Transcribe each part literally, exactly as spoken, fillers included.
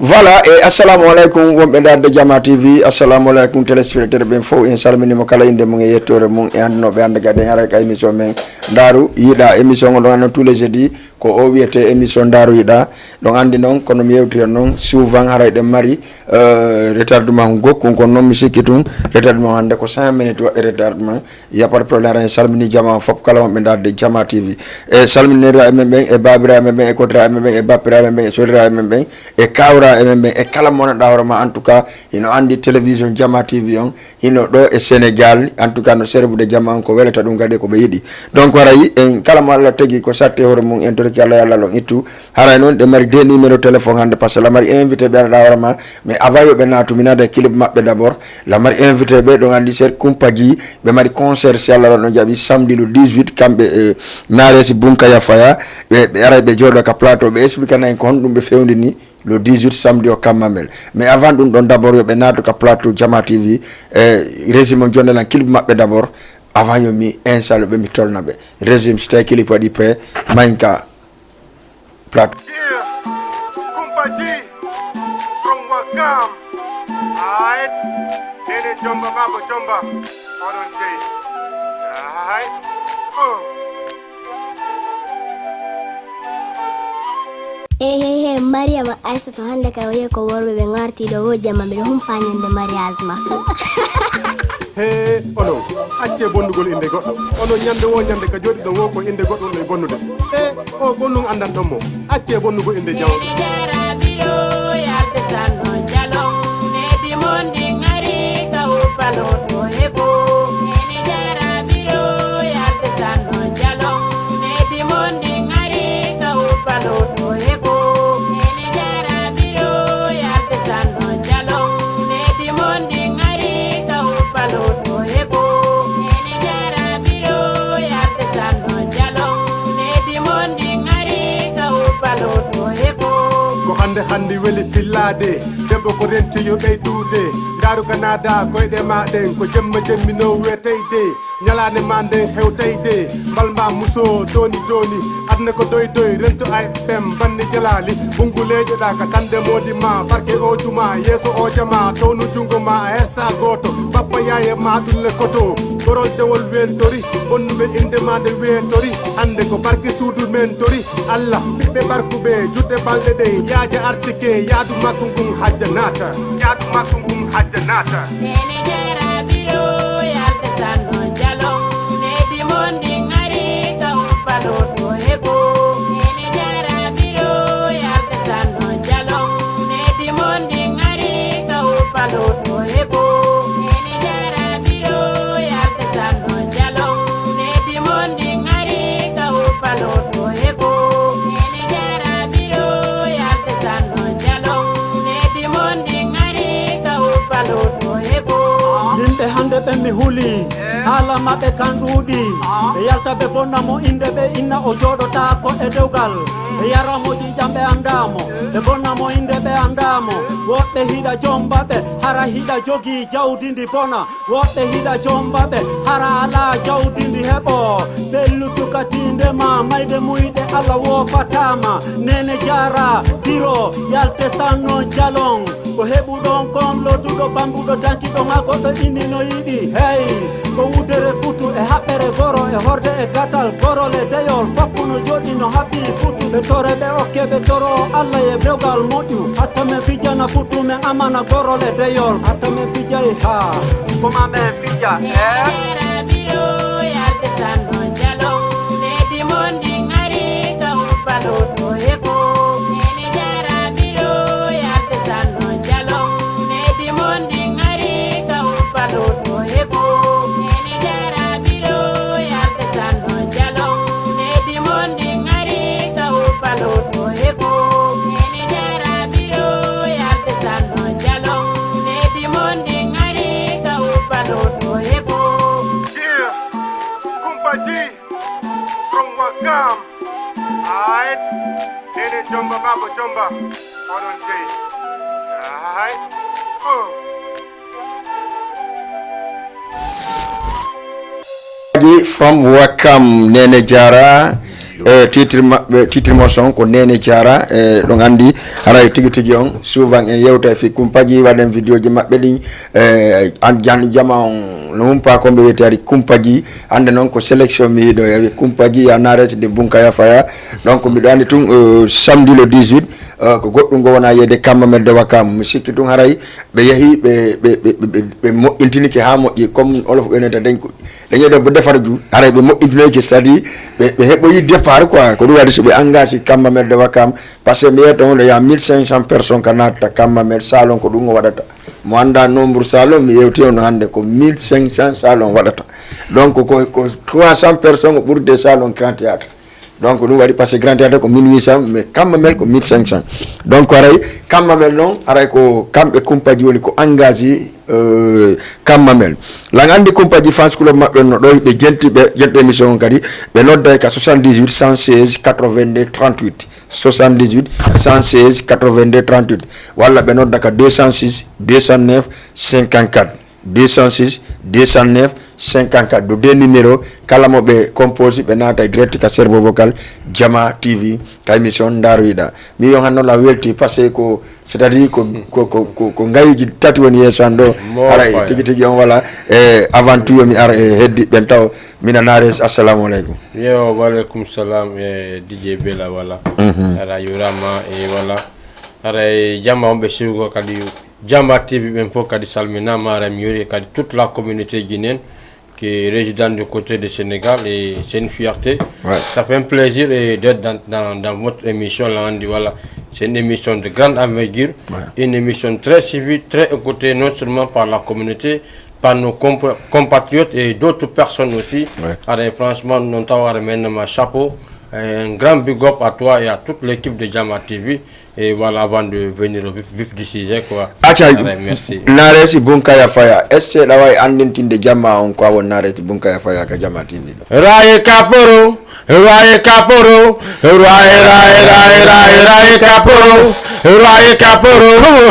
Voilà, e assalamu aleykum wonɓe ndaarde Jama T V, assalamu aleykum téléspectateur ɓen fof, en salminii mo kala innde mum e yettoore mum, e hannde no ɓe annda gaden haray ka émission men Ndaaru Yiɗa, émission on ɗon annon tous les jeudis, ko o wiyetee émission Ndaaru Yiɗa, ɗon anndi noon, kono mi yewtira noon, souvent haray ɗen mari, euh, retardement gokkun, kono noon mi sikki tun, retardement hannde ko cinq minutes waɗde retardement, Y a pas de problème, aɗa salmini jama on fof, kala wonɓe ndaarde Jama T V. E salminiraaɓe men ɓen, e baabiraaɓe men ɓen, e kotiraaɓe men ɓen, e bappiraaɓe men ɓen, e soriraaɓe men ɓen, e kawraaɓe men ɓen, e kala mo wonanɗaa hoore ma, en tout cas, hino anndi télévision Jama T V on, hino ɗo e Sénégal, en tout cas, no serbude jama on, ko welata ɗum kadi ko ɓe yiɗi. Donc, haray, en kala mo Allah tagi ko satti e hoore mum, en torki Allah, yo Allah on ittu. Haray noon, ɗe mari deux numéro téléphone hannde, parce que la mari invité ɓe anndaa hoore ma, mais avant yo ɓe naatu, mi naada e clip maɓɓe d'abord. La mari invité ɓe, ɗon anndi Seer Kumpaji, ɓe mari concert, si Allah ɗon jaɓi, samedi le dix-huit, kamɓe, eh, Naaresi Bunkaya Faya, ɓe, ɓe aray ɓe jooɗo ka plateau, ɓe expliquana en ko honɗum ɓe fewndini le dix-huit samedi o kamma mel. Mais avant ɗum ɗon, d'abord, yo ɓe naatu ka plateau Jama T V, eh, régime on jonnelan clip maɓɓe d'abord, avant yo mi installe ɓe, mi tolna ɓe. Régime, si tawi clip waɗi prêt, mayin ka plateau. Yeah, Kumpa G from Wakam. Aight, Nene Jomba, Baba Jomba, oɗon jeyi. Aight, uh. Hey, hey, hey, Mariama Aissatou, hannde kay o yehi ko worɓe ɓe ngarti ɗo, wo jamma, miɗo humpa ñande mariage ma. Hee, onon, accee bonnugol innde goɗɗo. Onon, ñande woo ñande ka jooɗiɗon woo ko innde goɗɗo on ɗon bonnude. Hee, o ko non anndanton mo. Accee bonnugol innde jawɗo. Nene jaaraama ɗoo yalde sanno jalon. Nedi mon ɗin ari ka huppaloo ɗoo e foo. Nene jaaraama ɗoo yalde sanno jalon. Nedi mon ɗin ari ka huppaloo ɗoo e foo. Nene jaaraama ɗoo yalde sanno jalon. Nedi mon ɗin ari ka huppaloo ɗoo e foo. Nene jaaraama ɗoo yalde sanno jalon. Nedi mon ɗin ari ka huppaloo ɗoo e foo. Ko hannde hannde weli fillaade. Debbo ko renti yo ɓeydude. Ndaaru ka naada koyɗe maa ɗen. Ko jemma jemmi no weteyde. Ñalaande maa nden hewtayde, mbal maa musoo dooni dooni. Aduna ko doy doy, rento ay ɓen banni jalaali. Ɓunngu leeƴoɗaa ka tande moodi maa, barke oo jumaa, yeeso oo jamaa, townu junngo maa, a hersa gooto. Bappa yaaya maa ɗun le koto, gorol dewol weentori, bonnuɓe innde maa nde weentori. Hannde ko barke suudu men tori. Allah, ɓiɓɓe barkuɓe, juɗɗe balɗe ɗen, yaaja arsike, yaadu makko ngun hajja naata. Yaadu makko ngun hajja naata. Nene jaaraama ɗoo yalde sanno jalon. Nedi mon ɗin ari ka huppaloo ɗoo e foo. Nene jaaraama ɗoo yalde sanno jalon. Nedi mon ɗin ari ka huppaloo ɗoo e foo. Nene jaaraama ɗoo yalde sanno jalon. Nedi mon ɗin ari ka huppaloo ɗoo e foo. Nene jaaraama ɗoo yalde sanno jalon. Nedi mon ɗin ari ka huppaloo ɗoo e foo. Yimɓe hannde ɓen mi huli, haala maɓɓe kan ɗuuɗi. Ɓe yalta ɓe bonna mo innde, ɓe inna o jooɗotaako e dewgal. Ɓe yara mo ƴiiƴam ɓe anndaa mo, ɓe bonna mo innde ɓe anndaa mo. Woɓɓe hiɗa jomba ɓe, hara hiɗa jogii jawdi ndi bona. Woɓɓe hiɗa jomba ɓe, hara alaa jawdi ndi heɓoo. Pellutu ka tiinde ma, mayde muyɗe Alla woopataa ma. Nene jaara, biro, yalte sanno jalon. Ko heɓuɗon kon lootuɗo, bambuɗo, dankiɗo maa goɗɗo inni no yiɗi. Hey, ko wuddere futu e haɓɓere goro e horde e gatal gorol e deyol. Foppu no jooɗi no haɓɓi futu. Ɓe tore ɓe okke ɓe toro Allah e dewgal moƴƴu. Hatta men fijana futu men amana gorol e deyol. Hatta men fijay haa. Ko ma men fija, eh? Yeah, Kumpa G from Wakam. Aight, Nene Jomba, Baba Jomba, oɗon dey. Aight, oh. Ji from Wakam, Nene Jara, eh, titre maɓɓe, titre morceau on ko Nene Jara, eh, ɗon anndi haray tigi tigi on, souvent en yewta e fi kumpaji, waɗen vidéo ji maɓɓe ɗin, eh, an jan jama on no humpa ko ɓe wiyetee ari kumpaji, hannde noon ko sélection mi yiɗo e kumpaji ya nares de Bunkaya Faya, donc miɗo anndi tun, euh, samedi le dix-huit, euh, ko goɗɗum ngo wona yeede Kamma Mel de Wakam, mi sikki tun haray ɓe yahi, ɓe, ɓe, ɓe, ɓe, ɓe moƴƴintinike haa moƴƴi, comme Wolof ɓe neta deñ ko, deñe ɗo ɓe defara ju, haray ɓe moƴƴintinoyke, c'est-à-dire ɓe, ɓe heɓoyi départ quoi, ko ɗum waɗi so ɓe engagé Kamma Mel de Wakam, parce que mi yiyata on ɗo ya mille cinq cents personnes ka natta Kamma Mel, salon ko ɗum o waɗata. Mo annda nombre salon, mi yewti on hannde ko mille cinq cents salon waɗata. Donc ko, ko trois cents personnes ɓurde salon Grand Théâtre. Donc ɗum waɗi parce que Grand Théâtre ko mille huit cents, mais Kamma Mel ko mille cinq cents. Donc haray Kamma Mel noon, haray ko kamɓe kumpaji woni ko engagé, euh, Kamma Mel. Lan anndi kumpaji fans club maɓɓe no ɗo ɓe jenti ɓe jenti émission on kadi, ɓe nodda ka soixante-dix-huit cent seize quatre-vingt-deux trente-huit, soixante-dix-huit cent seize quatre-vingt-deux trente-huit, walla ɓe nodda ka deux cent six deux cent neuf cinquante-quatre. Deux cent six deux cent neuf cinquante-quatre, ɗo deux numéro, kala mo ɓe composé, ɓe naata direct ka cerveau vocal Jama T V, ka émission Ndaaroyɗaa. Mi wiyan hanno la welti, parce que ko, c'est-à-dire ko, ko, ko, ko, ko ngayuuji tati woni yeeso an ɗo. Mo haray faaya. Tigi tigi on wala, e avant tout, yo mi ar e heddi ɓen taw, mina Nares, assalamu aleykum. Yo, wa aleykum salam, e D J Bella wala. Mhm. Ara yurama, e wala. Ara e jama on ɓe siwgo kadi Jama T V ɓen fof kadi salminaama, ara mi yuri kadi toute la communauté guinéenne qui est résidente du côté de Sénégal et c'est une fierté. Ouais. Ça fait un plaisir et d'être dans, dans, dans votre émission là, on dit voilà, c'est une émission de grande envergure, ouais, une émission très suivie, très écoutée non seulement par la communauté, par nos compa- compatriotes et d'autres personnes aussi. Ouais. Alors, franchement, nous avons un chapeau, un grand big up à toi et à toute l'équipe de Jama T V. Et voilà, avant de venir au vif, vif du sujet, quoi. Acca, voilà, merci. Naaresi Bunkaya Faya, est-ce que aɗa waawi anndintinde jamaa on ko a won Naaresi Bunkaya Faya ka Jama T V ɗo? Raye Kaporo, Raye Kaporo, Raye, Raye, Raye, Raye, Raye Kaporo, Raye Kaporo,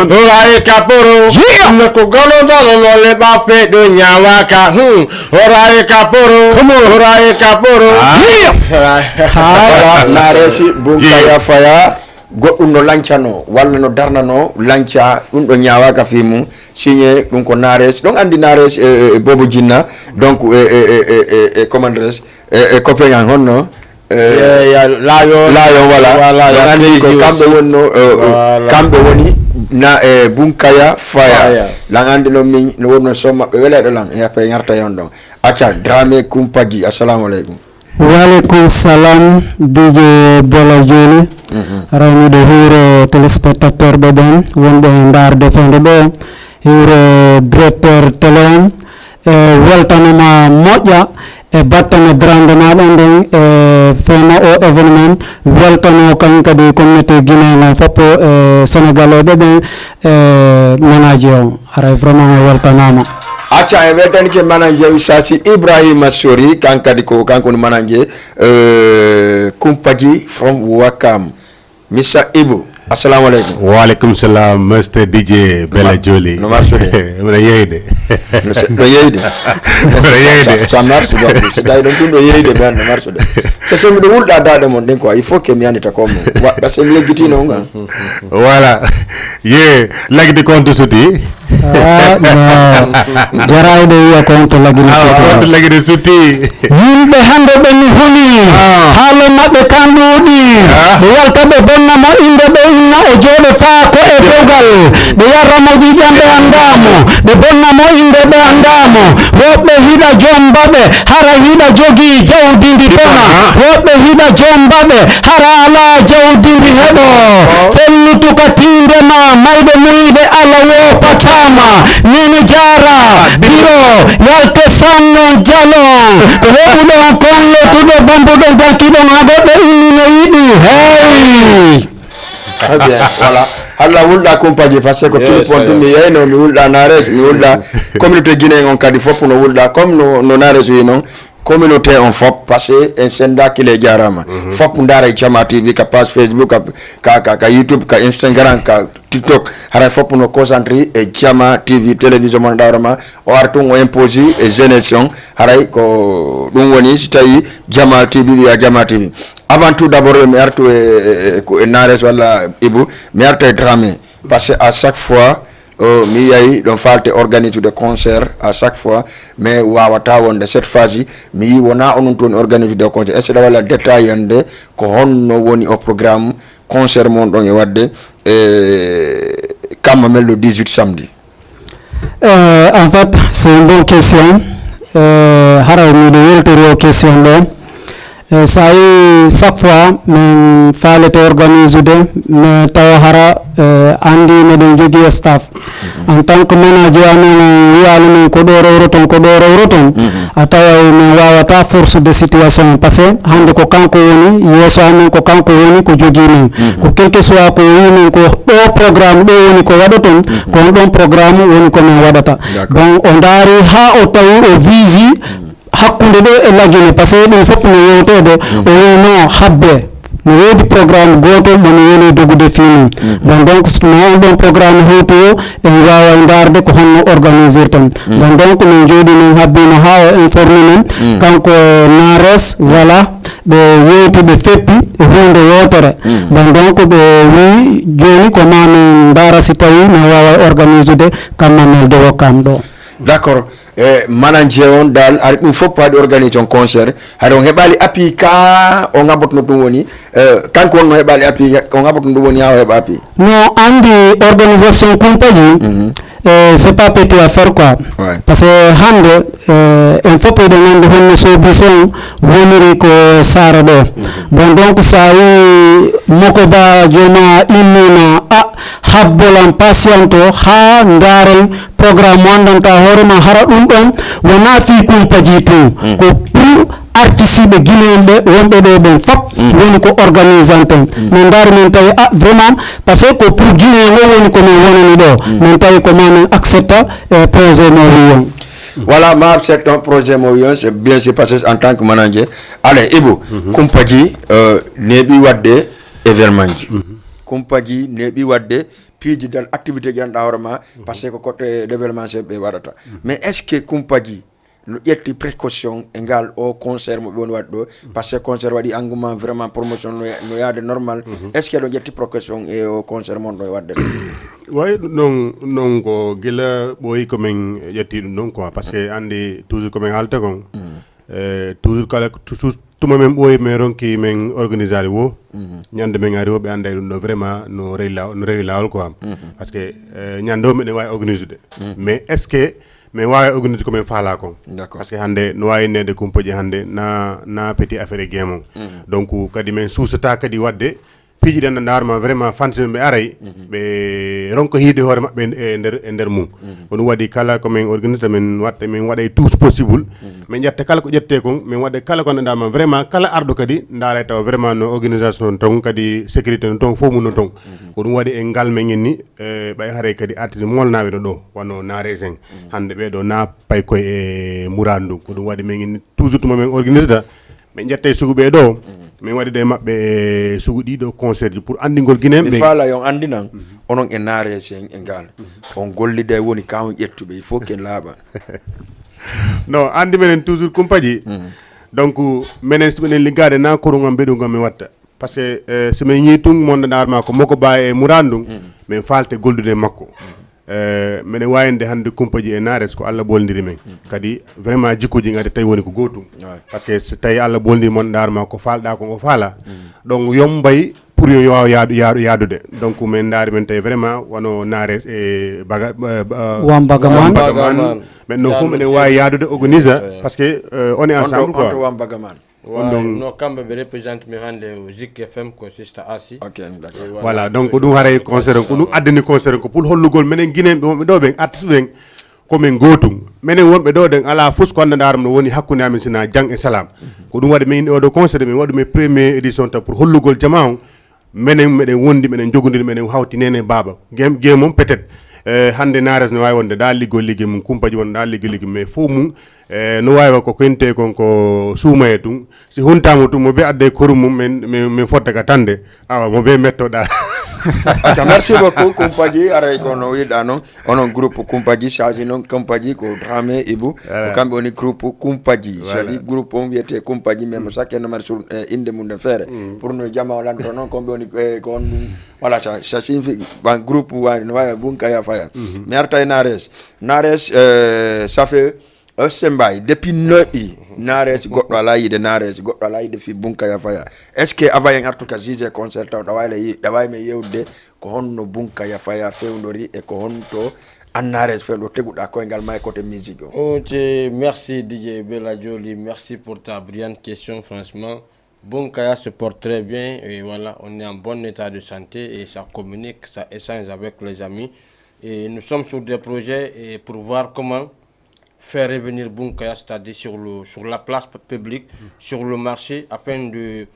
Raye Kaporo. Yeah! Nako gano dano no le ba fe do nyawaka. Hmm. Raye Kaporo, come on. Raye Kaporo. Ah. Yeah! Voilà, Naaresi Bunkaya Faya. Goɗɗum no lancanoo walla no darnanoo lanca, ɗum ɗo ñaawaaka fii mum. Signé ɗum ko Nares, ɗon anndi Nares e, e, e Bobo Jinna, donc e, e, e, e, e, e commandres, e, e copain an honno, e, e, ya, Layon. Layon, voilà. Voilà, ɗon ya anndi ko Crazy kamɓe aussi. Wonno, e, e, voilà. Kamɓe woni na, e, Bunkaya Faya. Faya. Lan anndi noon min no wonno so maɓɓe weleɗo lan, e après ñarta yon ɗon. Acca, Dramé Kumpaji, assalamu aleykum. Waaleykum salam, D J Bola Jooni. Mhm. Aray miɗo hiwro téléspectateur ɓe ɓen wonɓe e ndaarde feende ɗo. Hiwro directeur télé on. E weltanama moƴƴa e battane grande ma ɗen ɗen e feema o événement. Weltano kan kadi communauté guinéen on fof e sénégalais ɓe ɓen e manager on. Haray vraiment mi weltanaama. Acca, en weltanike manager Ustaasi Ibrahima Sori, kan kadi ko kanko woni manager, eh, Kumpaji from Wakam. Mister Ibu, assalamu aleykum. Wa aleykum salam, Mister D J Bella Joli. No marsude? Mbiɗa yeeyde. No se-, no yeeyde? Mbiɗa yeeyde. Sa, sa, sa marsude, si tawi ɗon tun ɗo yeeyde, ɓen no marsude. So, so miɗo wulɗa daaɗe mon ɗen quoi, il faut que mi anndita ko mo. Wa-, parce que mi yeggitino on, ah. Voilà. Ye, lagidi kontu suti. Ah, no. Jarayɗo wiya kontu lagidi suti. Kontu lagidi suti. Yimɓe hannde ɓe mi huli. Ah. Haala maɓɓe kan ɗuuɗi. Ah. Ɓe yalta ɓe bonna mo innde ɓe inna o jooɗotaako e dewgal. Ɓe yarra mo ƴiiƴam ɓe anndaa mo. Ɓe bonna mo innde ɓe anndaa mo. Woɓɓe hiɗa jomba ɓe. Hara hiɗa jogii jawdi ndi bona, woɓɓe hiɗa jomba ɓe, hara alaa jawdi ndi heɓo. Fellutu ka tiinde ma, mayɓe muyiɓe Alla woopataa ma. Nene jaara, biro, yalte sanno jalo. Ko heɓuɗon kon lottuɗo bambuɗon dankiɗon ha goɗɗo inni no yiɗi. Hey! Très bien, voilà. Halla wulɗa kumpaji, parce que ko Yes, ping pong tun mi yeyno, mi wulɗa Nares, mi wulɗa communauté guinéen on kadi fof no wulɗa, comme no, no Nares wi non, communauté on fof, parce que en senda kile jarama. Fof ndara e Jama T V, ka page Facebook, ka, ka, ka, ka YouTube, ka Instagram, ka TikTok. Haray fof no concentré e Jama T V, télévision mon ɗawrama, o ara tun o impose e jeunesse on. Haray ko ɗum woni si tawi Jama T V wiya Jama T V. Avant tout d'abord, mi artu e, e, e, ko e Nares walla Ibu, mi artu e Dramé. Parce que à chaque fois, euh, mi yahi ɗon falte organiser de concert à chaque fois, mais wawata wonde cette fois-ci, mi yi wona onon toon organiser de concert. Est-ce que walla détail yande ko honno woni o programme concert mon ɗon e wadde, e kamma men le dix-huit samedi? Euh, en fait, c'est une bonne question. Euh, haray miɗo weltori o question ɗo. Euh, sa yi chaque fois min faalete organisude, mais tawa hara, euh, andi meɗen jogii staff. En tant que manager amen, on wiyani min ko ɗo rewroton, ko ɗo rewroton. A tawa min wawata force de situation, parce que hande ko kanko woni yeeso amen, ko kanko woni ko jogii min. Ko quelque soit ko wi min ko ɗo programme ɗo woni ko waɗoton, ko on ɗon programme woni ko min waɗata. D'accord. Donc, o ndaari haa o tawi o visi hakkunde ɗo e lagine, parce que ɗum fof no yewteede. O wiyno habbe. No woodi programme gooto mo mi woni dogude fii mum. Bon, donc, so no on ɗon programme hewti o, en waawa ndaarde ko honno organisirten. Bon, donc, min jooɗi, min habbiima haa o informe min. Kanko e Nares, voilà, ɓe yewti, ɓe feppi e huunde wootere. Bon, donc, ɓe wi jooni ko ma min ndaara si tawi min waawa organisude kamma mel de Wokam ɗo. D'accord. E, manager on dal, hari ɗum fof paadi organiser on concert. Hari on heɓaali appui ka o ngabotono ɗum woni, e, kanko on no heɓaali appui, o ngabotono ɗum woni haa o heɓa appui. No anndi organisation kumpaji, e, c'est pas petit affaire quoi. Ouais. Parce que hannde, e, en fof eɗen anndi honno soobis on woniri ko Saara ɗo. Bon, donc, so a yi Moko Ba Jooma innima, a, habbolan patiente o haa ndaaren programme mo anndanta hoore ma, hara ɗum ɗon wonaa fii kumpaji tun. Ko pour artiste ɓe Guinéen ɓe wonɓe ɗo ɓen fop woni ko organisante. Min ndaari min tawi, ah, vraiment, parce que ko pour Guinéen o woni ko min wonani ɗo. Min tawi ko ma min accepta, eh, projet mo wi on. Voilà, ma accepte on projet mo wi on, c'est bien sûr parce que en tant que manager. Allez, Ibou, kumpaji, euh, neeɓi waɗde événement ji. Kumpaji neeɓi waɗde piiji dal activité ji ganduɗa hoore ma, parce que ko côté développement ɓe waɗata. Mais est-ce que kumpaji no ƴetti précaution e ngal o concert mo ɓe woni waɗde ɗo? Parce que concert waɗi engouement, vraiment promotion no ya-, no yaade normal. Est-ce que ɗo ƴetti précaution e o concert mon ɗo e waɗde ɗo? Way, ɗum ɗon, ɗum ɗon ko gila ɓooyi ko min ƴetti ɗum ɗon quoi, parce que anndi toujours ko min haalta kon. Eh, toujours kala, toujours tuma men ɓooyi, men ronki men organisali wo. Ñande men ari wo, ɓe annday ɗum ɗo vraiment no rewi law-, no rewi laawol quoi. Parce que, eh, ñande o meɗen waawi organisude. Mais est-ce que men waawi organisude ko men faalaa kon? D'accord. Parce que hannde no waawi neede kumpaji hannde na, na petit affaire e game on. Donc kadi men suusata kadi waɗde piiji ɗen no ndaarma vraiment fans men ɓe aray, ɓe ronka hiide hoore maɓɓe e nder, e nder mum. Ko ɗum waɗi kala ko men organise, men watta, men waɗa e tout possible. Men ƴetta kala ko ƴettee kon, men waɗa kala ko ndaarma vraiment kala arɗo kadi ndaaray tawa vraiment no organisation ton kadi sécurité no ton, fof mum no ton. Ko ɗum waɗi e ngal men inni, e ɓay haray kadi artiste molnaaɓe no ɗo, wano Nares en. Hannde ɓee ɗo na pay koye e muraadu ndun. Ko ɗum waɗi men inni toujours tuma men organise da, min ƴetta e sugu ɓee ɗo, min waɗida e maɓɓe e sugu ɗiɗo concert ji pour anndingol Guinéen ɓe. Mi faala yo on anndinan, onon e Nares en e ngal. On gollida e woni ka on ƴettuɓe, il faut que en laaɓa. Non, anndi menen toujours kumpaji. Donc, menen so minen liggaade na ko ɗum am mbeɗu ngam mi watta. Parce que, eh, so min ñii tun mo ndaarma ko moko baa e muraadu ndun, Min faalta gollude e makko. Eh, meɗen waawinde hannde Kumpaji e Nares ko Allah ɓoolndiri men. Kadi vraiment jikkuuji ngati tawi woni ko gootum. Parce que so tawi Allah ɓoolndiri mon, ndaar ma ko faalɗaa ko ngo faala. Donc yombay pour yo waaw yaadu, yaadu, yaadude. Donc min ndaari men tawi vraiment wano Nares e Baga-, eh, ba-, Wan Bagaman. Wan Bagaman. Men non fof meɗen waawi yaadude organiser. Parce que, eh, on est ensemble quoi. On to Wan Bagaman. Waaw, donc no, kamɓe ɓe represente mi hannde o Zik F M ko Sista Asi. Ok, d'accord. Voilà, donc ko ɗum haray concert on, ko ɗum addani concert on, ko pour hollugol menen Guinéen ɓe wonɓe ɗo ɓen, artiste ɓen, ko men gootum. Menen wonɓe ɗo ɗen alaa fof ko anndanɗaa no woni hakkunde amen sina jang e salam. Ko ɗum waɗi men oɗo concert men waɗu men première édition ta pour hollugol jama on. Menen meɗen wondi, meɗen jogondiri, meɗen hawti nene baaba. Gem-, gemum peut-être, eh, hannde Nares no waawi wonde da liggo liggi mum, Kumpaji wonde da liggo liggi, mais fof mum, eh, no waawi ko koyntee kon ko suumaye tun. Si huntaama tun, mo be adde korum mum, men, men, men fotta ka tande. Awa, mo be mettoɗa. Ka, merci beaucoup, Kumpaji. Aray ko no wiɗa non. Onon groupe Kumpaji, chargé non Kumpaji ko Dramé Ibou. Ko kamɓe woni groupe Kumpaji. C'est-à-dire groupe on wiyete Kumpaji, mais mo sakke no mari sur, eh, inde mum nden feere. Pour no jama o lanto non, ko ɓe woni, eh, ko on ɗum. Voilà, ça, ça signifie, ban groupe wani, no wawi Bunkaya Faya. Mi arta e Nares. Nares, eh, ça fait, eh, sembay, depuis noɗi. Nares, goɗɗo ala yiide Nares, goɗɗo ala yiide fi Bunkaya Faya. Est-ce que avant en artu ka juge concert taw, ɗa wawi la yi-, ɗa wawi men yewde ko honno Bunkaya Faya fewndori e ko honto Annares fewndo teguɗa koyngal ma e côté musique o? Ok, merci D J Bella Jolly, merci pour ta brillante question, franchement. Bunkaya se porte très bien et voilà, on est en bon état de santé et ça communique, ça échange avec les amis. Et nous sommes sur des projets et pour voir comment faire revenir Bunkaya, c'est-à-dire sur le, sur la place publique, sur le marché, afin de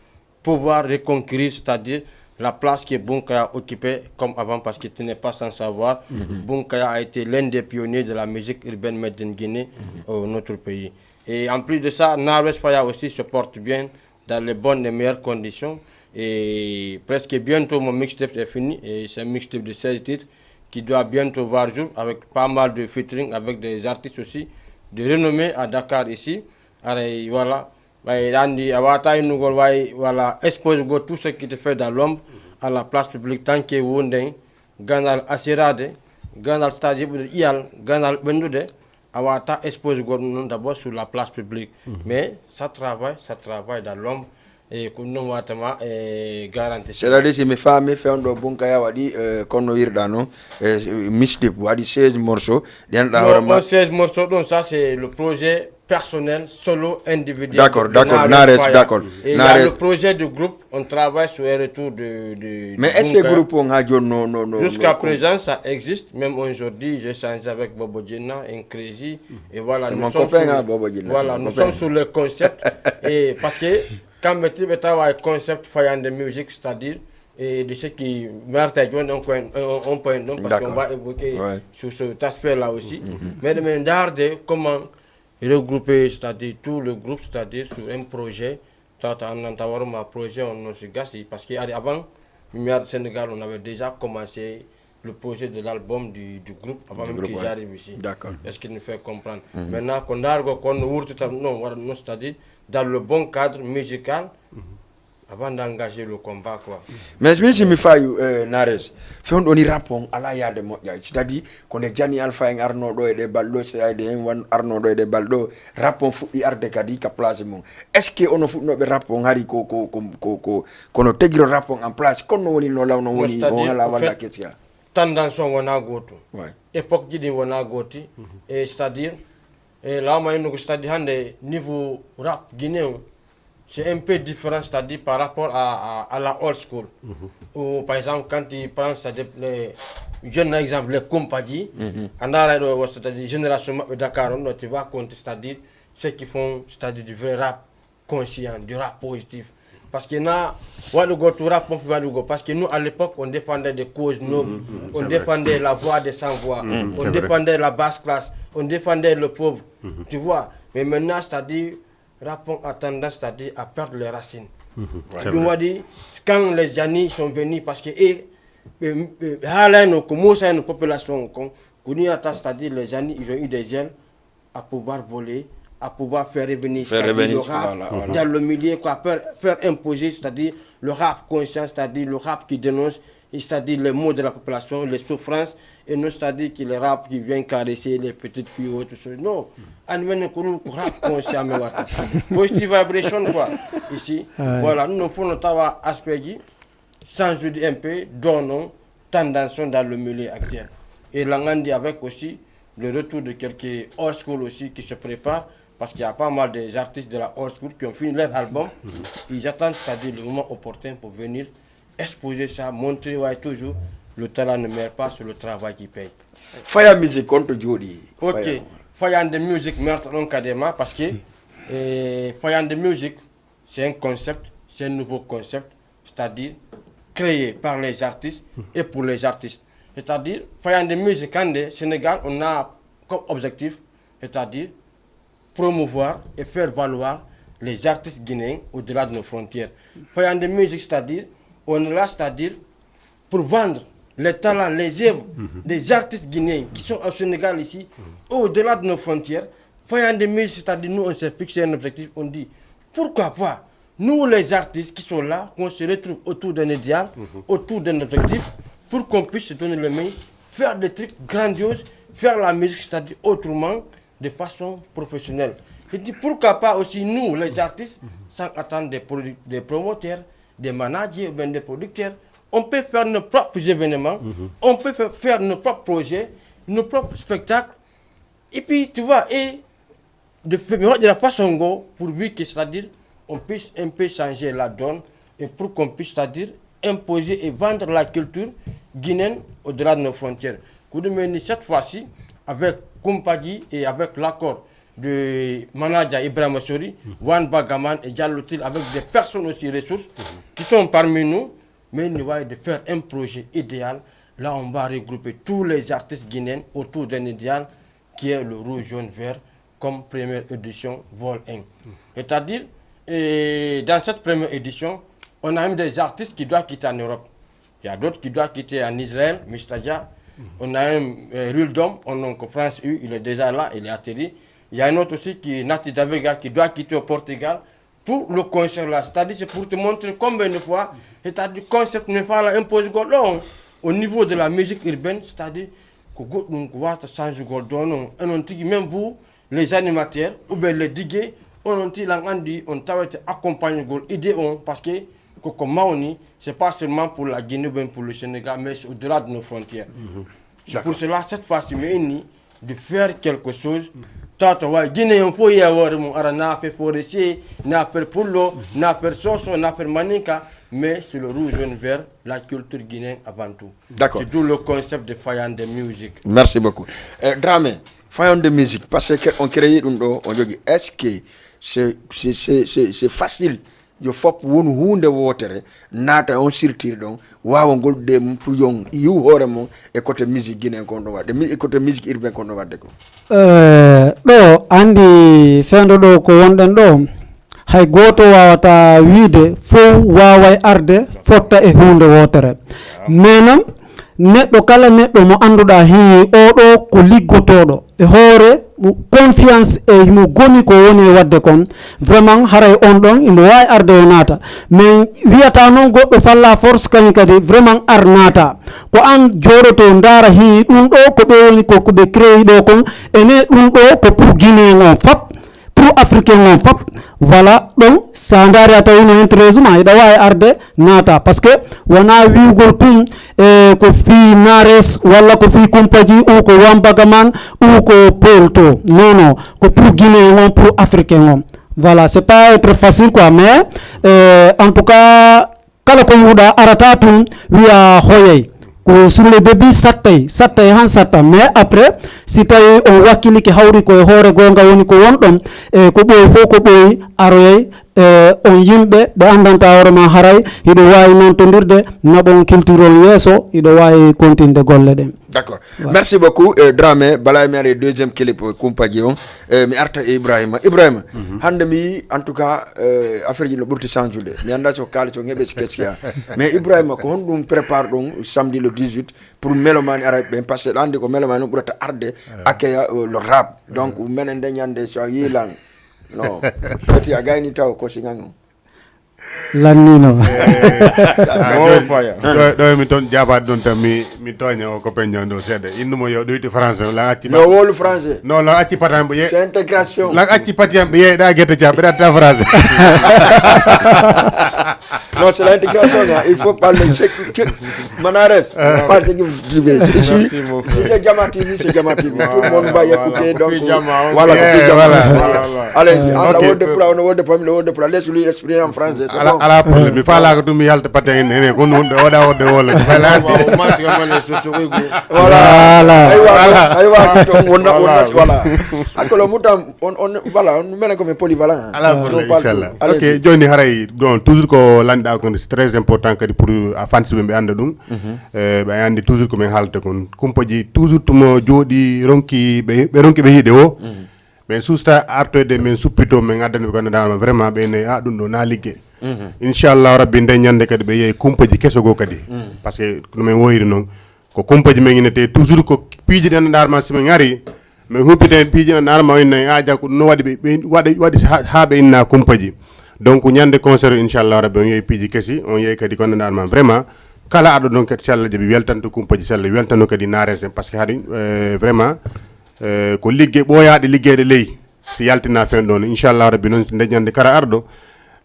pouvoir reconquérir, c'est-à-dire la place que Bunkaya occupait comme avant, parce que tu n'es pas sans savoir, Bunkaya a été l'un des pionniers de la musique urbaine made in Guinée, euh, notre pays. Et en plus de ça, Nares Faya aussi se porte bien dans les bonnes et meilleures conditions. Et presque bientôt, mon mixtape est fini. Et c'est un mixtape de seize titres qui doit bientôt voir jour avec pas mal de featuring avec des artistes aussi de renommée à Dakar ici. Aray, voilà. Ɓay ɗa anndi a wata innugol way, voilà, exposugol tout ce qui te fait dans l'ombre à la place publique, tant que wonden ganndal asirade, ganndal stage yiɓude ƴiyal, ganndal ɓenndude, a wata exposugol ɗum noon d'abord sur la place publique. Mais ça travaille, ça travaille dans l'ombre. E ko ɗum noon watama e garantie. C'est-à-dire, si mi faami, fewndo Bunkaya waɗi, eh, kono no wirɗa noon, eh, mixtape waɗi seize morceaux, ɗi annduɗa hoore ma. Seize morceaux ɗum, ça c'est le projet personnel, solo, individuel. D'accord, d'accord, Nares, d'accord. Et il y a le projet de groupe, on travaille sur un retour de, de, de Bunkaya. Mais est-ce que groupe on ha jooni no, no, no, jusqu'à présent, ça existe. Même aujourd'hui, j'échange avec Bobo Djena, un crazy. Et voilà, c'est mon copain, hein, Bobo Djena, voilà, nous sommes sur le concept. Et parce que quand même tu travailles concept fayande musique, c'est-à-dire, et de ce qui Martha John, on point, on, on point, donc, parce qu'on va évoquer sur cet aspect-là aussi. Mais de me regarder comment regrouper, c'est-à-dire tout le groupe, c'est-à-dire sur un projet. Tata, en tant que projet, on a aussi gâché, parce qu'avant, au Sénégal, on avait déjà commencé le projet de l'album du, du groupe avant même que j'arrive ici. D'accord. Est-ce qu'il nous fait comprendre? Maintenant, qu'on a, qu'on a, non, non, c'est-à-dire dans le bon cadre musical, avant d'engager le combat, quoi. Mais mi si mi fayu, eh, Nares, fewndo ni rap on ala yaade moƴƴa. C'est-à-dire, ko nde Jani Alpha en arno ɗo e ɗe balɗo, Saïd en wan arno ɗo e ɗe balɗo, rap on fuɗɗi arde kadi ka place mum. Est-ce que ono fuɗɗinoɓe rap on hari ko, ko, ko, ko, ko, kono tegiro rap on en place, kono woni no lawno woni, on ala walla kesia? Tendance on wona gooto. Époque ji ɗin wona gooti. E c'est-à-dire, e lawma innugo, c'est-à-dire hannde niveau rap guinéen, c'est un peu différent, c'est-à-dire par rapport à, à, à la old school. Ou par exemple, quand tu prends, c'est-à-dire les jeunes, par exemple, les Kumpaji, a ndaara ɗo, c'est-à-dire génération maɓɓe Dakar on ɗo, tu vas compter, c'est-à-dire ceux qui font, c'est-à-dire du vrai rap conscient, du rap positif. Parce que na waɗugol tout rap on fi waɗugol. Parce que nous, à l'époque, on défendait des causes nobles, on défendait la voix des sans voix, on défendait la basse classe, on défendait le pauvre. Tu vois? Mais maintenant, c'est-à-dire, rap on a tendance, c'est-à-dire, à perdre les racines. Ɗum waɗi, quand les Jani sont venus, parce que, eh, eh, eh, haalano ko muusayno population kon, ko ni ata, c'est-à-dire, les Jani, ils ont eu des ailes à pouvoir voler, à pouvoir faire revenir, c'est-à-dire, le rap dans le milieu, quoi, faire, faire imposer, c'est-à-dire, le rap conscient, c'est-à-dire, le rap qui dénonce, c'est-à-dire les maux de la population, les souffrances, et non c'est-à-dire que le rap qui vient caresser les petites filles ou autre chose. Non, an men ko ɗum ko rap conscient mi watta. Positive vibration quoi, ici. Voilà, nous non pour nos tawa aspect ji, sans doute un peu, donnons tendance dans le milieu actuel. Et l'on dit avec aussi le retour de quelques old school aussi qui se préparent, parce qu'il y a pas mal des artistes de la old school qui ont fini leur album. Ils attendent, c'est-à-dire le moment opportun pour venir exposer ça, montrer ouais, toujours le talent ne meurt pas, c'est le travail qui paye. Faya Music, on to jooɗi? Ok, Fayande Music meurtre donc Kadema parce que eh, Fayande Music, c'est un concept, c'est un nouveau concept, c'est-à-dire créé par les artistes et pour les artistes. C'est-à-dire, Fayande Music, en Sénégal, on a comme objectif, c'est-à-dire promouvoir et faire valoir les artistes guinéens au-delà de nos frontières. Fayande Music, c'est-à-dire, on est là, c'est-à-dire pour vendre les talents, les œuvres des artistes guinéens qui sont au Sénégal ici, au-delà de nos frontières. Fayande Music, c'est-à-dire, nous, on s'est fixé un objectif, on dit, pourquoi pas, nous, les artistes qui sont là, qu'on se retrouve autour d'un idéal, autour d'un objectif, pour qu'on puisse se donner les mains, faire des trucs grandioses, faire la musique, c'est-à-dire autrement, de façon professionnelle. Je dis, pourquoi pas aussi nous, les artistes, sans attendre des, produ- des promoteurs, des managers ou bien des producteurs, on peut faire nos propres événements, on peut fa- faire nos propres projets, nos propres spectacles. Et puis, tu vois, et de, fa- de la façon dont, pourvu que, c'est-à-dire, on puisse un peu changer la donne et pour qu'on puisse, c'est-à-dire, imposer et vendre la culture guinéenne au-delà de nos frontières. Coup de main, cette fois-ci, avec Kumpaji et avec l'accord de manager Ibrahim Sori, Wan Bagaman et Diallo Til, avec des personnes aussi ressources qui sont parmi nous, mais nous va de faire un projet idéal. Là, on va regrouper tous les artistes guinéens autour d'un idéal qui est le rouge, jaune, vert, comme première édition, vol un. C'est-à-dire, et dans cette première édition, on a même des artistes qui doivent quitter en Europe. Il y a d'autres qui doivent quitter en Israël, Mistadia. On a un euh, Rildom, on a en France U, il est déjà là, il est atterri. Il y a un autre aussi qui est Nati Davega qui doit quitter au Portugal pour le concert là. C'est-à-dire, c'est pour te montrer combien de fois, c'est-à-dire, le concept n'est pas là, impose au niveau de la musique urbaine, c'est-à-dire, ko goɗɗum ko wata change gol do non. Et non tigi même vous, les animateurs, ou bien les D J, on on tila andi, on tawete accompagne gol idée on, parce que koko mawni, c'est pas seulement pour la Guinée ou bien pour le Sénégal, mais c'est au-delà de nos frontières. C'est pour cela, cette fois-ci, mi inni de faire quelque chose. Tata wa Guinée, on peut y avoir mon ara na fait forestier, na faire pullo, na faire soso, na faire maninka, mais c'est le rouge, jaune, vert, la culture guinéenne avant tout. D'accord. C'est d'où le concept de Fayande Music. Merci beaucoup. Eh, Dramé, Fayande Music, parce que on crée ɗum ɗo, on jogii. Est-ce que c'est c'est- c'est- c'est- c'est facile yo fop won huunde wootere naata on structure ɗon, waawa gollude mum pour yon yiw hoore mum e côté musique guinéen kon ɗon waɗde, mi- e côté musique urbain kon ɗon waɗde ko? Eh, ɗo anndi fewndo ɗo ko wonɗen ɗo, hay gooto waawataa wiide fow waaway arde fotta e huunde wootere. Mais non, neɗɗo kala neɗɗo mo annduɗaa hii oɗo ko liggotooɗo e hoore confiance e himo goni ko woni e waɗde kon. Vraiment haray on ɗon imo waawi arde o naata, mais wiyata noon goɗɗo falla force kañum kadi vraiment ar naata. Ko an jooɗoto ndaara hii ɗum ɗo ko ɓe woni ko ko ɓe créé ɗo kon, ene ɗum ɗo ko pour guinéen on fop, pour africain on fop. Voilà, ɗon sa ndaari a tawi no intérêt ma hiɗa waawi arde naata, parce que wona wi'ugol tun e ko fii nares walla ko fii kumpaji ou ko wambagaman ou ko polto. Non non, ko pour guinéen on, pour africain on. Voilà, c'est pas être facile quoi, mais euh, en tout cas kala ko yi'uɗaa arata tun wi'a hoyay. Ko sur le début sattay sattay han satta, mais après si tawi on wakkilike hawri ko e hoore goonga woni ko wonɗon, e ko ɓooyi fof ko ɓooyi aroyay. E on yimɓe ɓe anndanta hoore ma haray hiɗo waawi nantondirde naɓon kiltiron yeeso hiɗo waawi kontinde golle ɗen. D'accord. Merci beaucoup, euh, Dramé. Bala mi ari deuxième clip, euh, kumpaji on, euh, mi arta e Ibrahima. Ibrahima, hannde mi en tout cas, euh, affaire ji no ɓurti change de. Mi annda so kaali so ngeɓe si keski ha. Mais Ibrahima, ko honɗum prépare ɗum samedi le dix-huit pour mélomane araɓe ɓen, parce que ɗo anndi ko mélomane on ɓurata arde accueillir, euh, le rap. Donc menen nde ñande so a yiilan, non, foti a gayni taw ko si ngan. Lannino. Mo faya. Ɗo mi ton jabaade ɗon tan mi mi tooña o ko peñño ɗo seeɗa. Innu mo yo ɗoyti français la acci. No wolu français. No la acci patan ɓe ye. C'est intégration. La acci patan ɓe ye da gerte ca ɓe datta français. Non, c'est l'intégration. Hein. Il faut parler. Manares, parle ce que vous devez. Ici, si c'est Jama T V, c'est Jama T V. Tout le monde va y écouter. Donc, voilà, voilà. Allez-y. On a word de plat, on a word de pomme, le word de plat. Laisse-lui exprimer en français. C'est bon. Ala problème. Mi fala ko dum yalta paten en ene ko non o da o de wala. Fala. Voilà. Aywa, aywa, wonna wonna voilà. Akolo mutam on on voilà, on mena ko me polyvalent. Ala problème, inchallah. Ok, joni haray donc toujours ko landa ko c'est très important kadi pour a fans ɓe ɓe anda ɗum. Ɓe andi toujours ko min haalata kon kumpaji toujours tumo jooɗi ronki ɓe ɓe ronki ɓe yiide o. Min susta artoyde min suppito min addani ɓe ganduɗa vraiment ɓe ne a ɗum ɗo na ligge. Inchallah rabbi nde ñande kadi ɓe yehi kumpaji keso goo kadi. Parce que no min woyri noon ko kumpaji min inete toujours ko piiji ɗen ɗarma si min ari. Min humpita heen piiji ɗen arma o inna a jaku no waɗi ɓe waɗi waɗi haa ɓe inna kumpaji. Donc ñande concert inchallah rabbi on yehi piiji kesi on yehi kadi ko nanɗa arma vraiment kala aɗo ɗon kadi si Allah jaɓi weltanto kumpaji si Allah weltano kadi naaren sen parce que haɗi vraiment ko ligge ɓooyaaɗe liggeede ley si yaltina fen ɗon inchallah rabbi noon nde ñande kala arɗo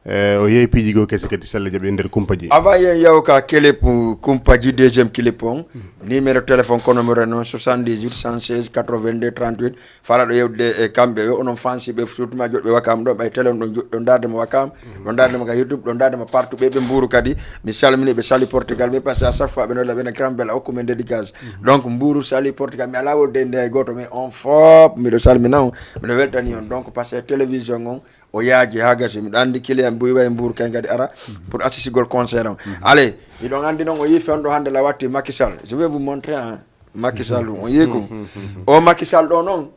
o yehi piiji goo kesi kadi si Allah jaɓi e nder kumpaji. Avant yen yaw ka clip kumpaji deuxième clip on numéro téléphone ko numéro non soixante-dix-huit cent seize quatre-vingt-deux trente-huit. Fala ɗo yewde e kamɓe yo onon fansi ɓe surtout ma joɗɓe wakam ɗo ɓay télé on ɗon joɗɗo ndaade mo wakam ɗo ndaade mo ka youtube ɗo ndaade mo partout ɓe ɓe mburu kadi. Mi salmini ɓe sali portugal ɓe parce que à chaque fois ɓe nolla ɓena grand belle hokku men dédicace. Donc mburu sali portugal mi ala wodde nde hay goto mais on fop miɗo salmina on. Miɗo weltani on donc parce que télévision on o yaaji ha gasi miɗo andi client buy way mburu kay kadi ara pour assisigol concert on. Allez miɗon andi non o yi fewndo hande la watti makisal je vais vous montrer hein. Macky Sall on yeekum o Macky Sall ɗo noon.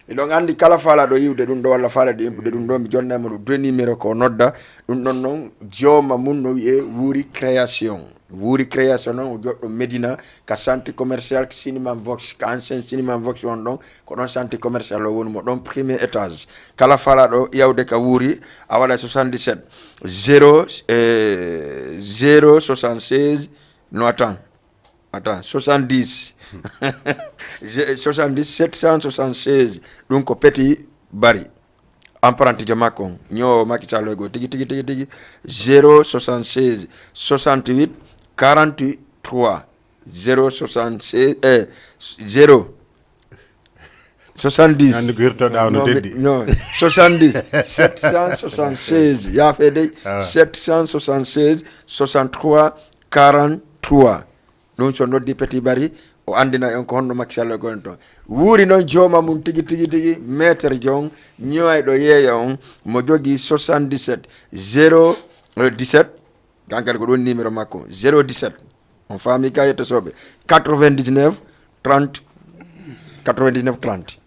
Eɗon anndi kala faalaɗo yiwde ɗum ɗo walla faalaɗo yimɓude ɗum ɗo mi jonnayma ɗum deux numéro ko nodda. Ɗum ɗon noon jooma mum no wiyee wuuri création. Wuuri création noon o joɗɗo médina ka santi commercial cinéma vox ka ancien cinéma vox on ɗon. Ko ɗon santi commercial o woni mo ɗon premier étage. Kala faalaɗo yawde ka wuuri a waɗa soixante-dix-sept zéro zéro soixante-seize no atan. Attends, soixante-dix. Soixante-dix, sept cent soixante-seize. Ɗum ko petit bari. Emprunté jo makko on. Ñoowo Macky Sall go tigi tigi tigi tigi. Zéro soixante-seize, soixante-huit, quarante-trois. Zéro soixante-seize, eh, zéro. Soixante-dix. Andi ko hirtoɗa no teddi. Non, soixante-dix, sept cent soixante-seize. Yaafee dey. Sept cent soixante-seize, soixante-trois, quarante-trois. Ɗum so noddi Petit Bari o anndina en ko honno Macky Sall e gonen toon. Wuuri noon jooma mum tigi tigi tigi maître Diong ñooyɗo yeeya on mo jogii soixante-dix-sept zéro dix-sept. Kan kadi ko ɗum numéro makko zéro dix-sept. On faami ka yetto soɓe quatre-vingt-dix-neuf trente quatre-vingt-dix-neuf trente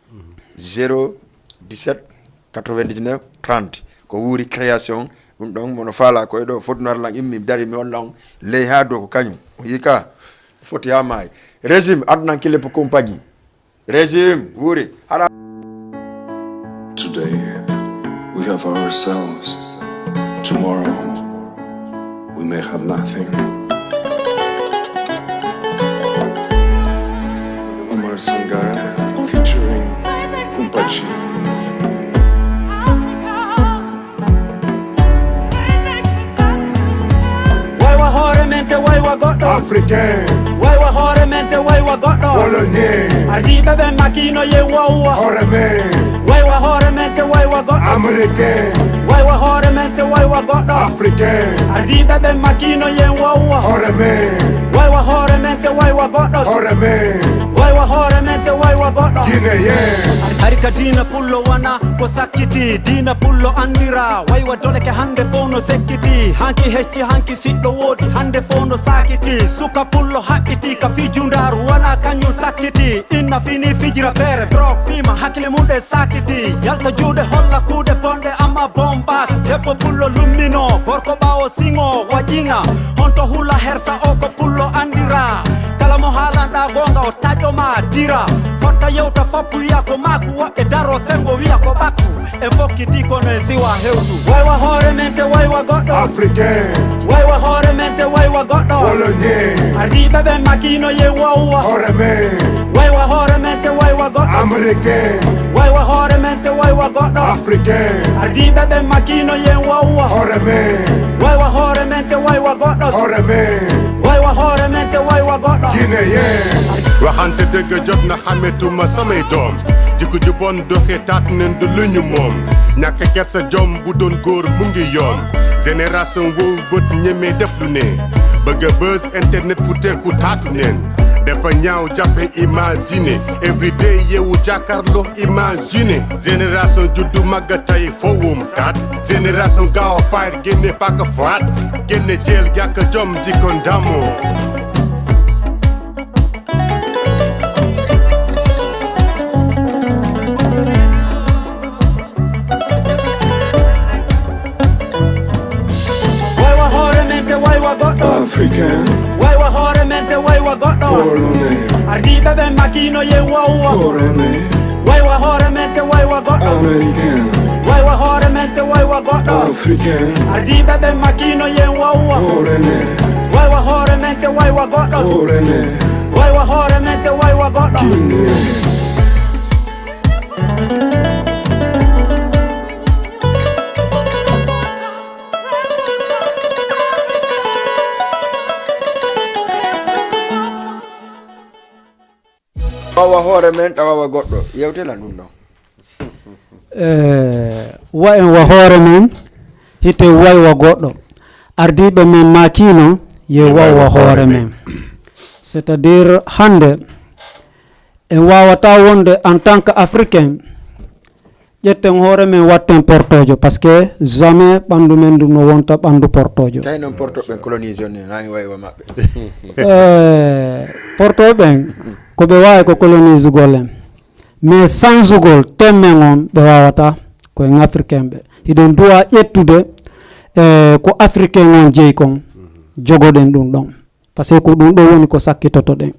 zéro dix-sept quatre-vingt-dix-neuf trente. Ko wuuri création. Ɗum ɗon mono faala ko e ɗo fodunare lan immi dari mi on lan ley haa dow ko kañum o yii ka foti haa maayi. Régime adnan kile pour compagnie. Régime wuuri hara. Today we have ourselves. Tomorrow we may have nothing. Omar Sangara featuring Kumpachi. Waywa hoore men te waywa goɗɗo. Africain. Waywa hoore men te waywa goɗɗo. Polonais. Ardiiɓe ɓen makino ye wowwa. Hoore men. Waywa hoore men te waywa goɗɗo. Américain. Waywa hoore men te waywa goɗɗo. Africain. Ardiiɓe ɓen makino ye wowwa. Hoore men. Waywa hoore men te waywa goɗɗo. Hoore men. Waywa hoore men te waywa goɗɗo. Guinéen. Hari ka diina pullo wana ko sakkiti diina pullo andira waywa doleke hande fof no sekkiti hanki hecci hanki siɗɗo woodi hande fof no sakiti suka pullo haɓɓiti ka fijundaru wona kañum sakkiti inna fini fijira beere drog fima hakkile mum ɗe sakiti yalta juuɗe holla kuuɗe bonɗe amma bombas debbo pullo lummino gorko ɓawo siŋo waƴiŋa honto hula hersa o ko pullo andira kala mo haalanɗa Gonga o taƴo ma dira. Fotta yewta foppu wiya ko maku, woɓɓe daro sengo wiya ko ɓakku. E fokkiti kono e siwa hewdu. Waywa hoore men te waywa goɗɗo. Africain. Waywa hoore men te waywa goɗɗo. Polonais. Ardiiɓe ɓen makino ye wowwa. Hoore men. Waywa hoore men te waywa goɗɗo. Américain. Waywa hoore men te waywa goɗɗo. Africain. Ardiiɓe ɓen makino ye wowwa. Hoore men. Waywa hoore men te waywa goɗɗo. Hoore men. Waywa hoore men te waywa goɗɗo. Guinéen. Waxante dëgg jot na, xàmmeetuma samay doom. Jikko ju bon doxe taat nen du lu ñu moom. Ñàkk kersa jom bu doon góor mu ngi yoom. Génération wow bët ñemee def lu ne. Bëgg a buzz internet fu teeku taatu neen. Dafa ñaaw jafe imagine. Everyday yeewu jàkkaarloo imagine. Génération juddu màgg tey fowum kat. Génération gaaw a fight génne paaka faat. Génne jël ñàkk jom di ko ndamoo. Waywa hoore men te waywa goɗɗo. Africain. Waywa hoore men te waywa goɗɗo. Polonais. Ardiiɓe ɓen makino ye wowwa. Hoore men. Waywa hoore men te waywa goɗɗo. Américain. Waywa hoore men te waywa goɗɗo. Africain. Ardiiɓe ɓen makino ye wowwa. Hoore men. Waywa hoore men te waywa goɗɗo. Hoore men. Waywa hoore men te waywa goɗɗo. Guinéen. Wawa hoore men, tawawa goɗɗo. Yewte lan ɗum ɗon. Eh, wa en wa hoore men, hite waywa goɗɗo. Ardiiɓe men maakino, ye waywa hoore men. C'est-à-dire, hannde, en waawata wonde en tant que Africain, ƴetten hoore men, watten portoojo, parce que jamais ɓanndu men ndu no wonta ɓanndu portoojo. Tawi noon portooɓe ɓen colonisé on en, haa en wayi wa maɓɓe. Eh, portooɓe ɓen, ko ɓe waawi ko colonisugol en. Mais sansugol temmen on, ɓe waawata, ko en Africain ɓe. Hiɗen duwa ƴettude, eh, ko Africain on jeyi kon, jogoɗen ɗum ɗon. Parce que ko ɗum ɗo woni ko sakkitotoɗen.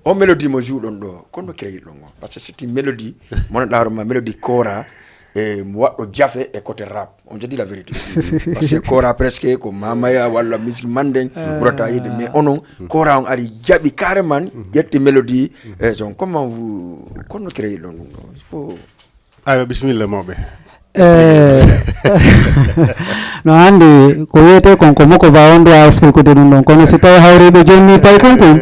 On mélodie mo jouɗon ɗo, kono créé ɗon on? Parce que c'est une mélodie, mon ɗaaro ma mélodie kora, e mo waɗɗo jafe e côté rap. On je dis la vérité. Parce que kora presque ko mamaya walla musique manden, ɓurata yiɗde. Mais onon, kora on ari jaɓi carrément, ƴetti mélodie, e son, comment vous, kono créé ɗon ɗum ɗo? Il faut Aywa, bisimilla, mawɓe. Eh, no anndi ko wiyetee kon, ko moko ba on ɗo a expliquede ɗum ɗon. Kono si tawi hawriiɓe jooni ni pay kun kun,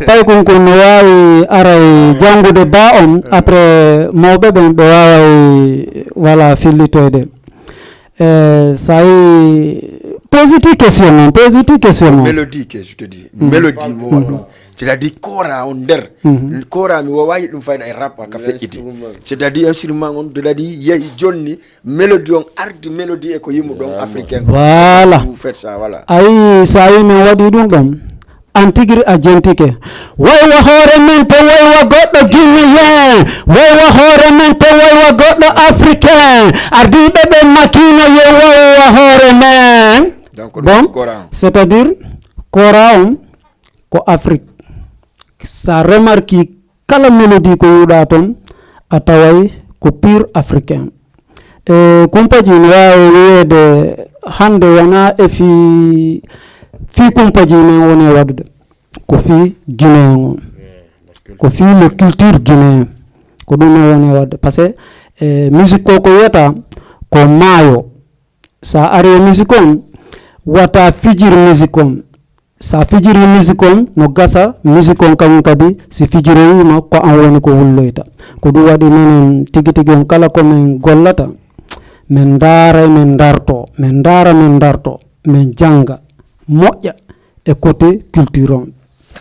pay kun kun no waawi aray janngude ba on, après mawɓe ɓen ɓe waaway, voilà, fillitoyde. Eh, ça y est, pose tes questions, non, pose tes questions, non. Mélodie que je te dis. Mélodie mo waɗɗum. C'est-à-dire, kora on nder. Kora mi wawayi ɗum fayda e rap ka feƴƴiti. C'est-à-dire, instrument on, c'est-à-dire, yehi jonni, mélodie on, ardi mélodie e ko yimuɗon africain. Voilà. Vous faites ça, voilà. Ayi, so a yi min waɗi ɗum ɗon, an tigiri a jentike. Waywa hoore men te waywa goɗɗo guinéen. Waywa hoore men te waywa goɗɗo africain. Ardiiɓe ɓe makino ye waywa hoore men. Donc, bon, kora on. C'est-à-dire, kora on, ko Afrique. Sa remarki kala mélodie ko yi'uɗaa ton, a taway ko pur africain. E kumpaji no waawi wiyeede hannde wonaa e fii, fii kumpaji men woni e waɗude. Ko fii Guinéen on. Ko fii le culture guinéen. Ko ɗum o woni e waɗde. Parce que, e, musique ko, ko wiyata ko maayo. Sa ari e musique on, wata fijir musique on. Sa fijiri musique on, no gasa musique on kañum kadi, si fijiroyiima, ko an woni ko wulloyta. Ko ɗum waɗi minen tigi tigi on kala ko min gollata, min ndaara, min ndarto, min ndaara, min ndarto, min jannga, moƴƴa e côté culture on.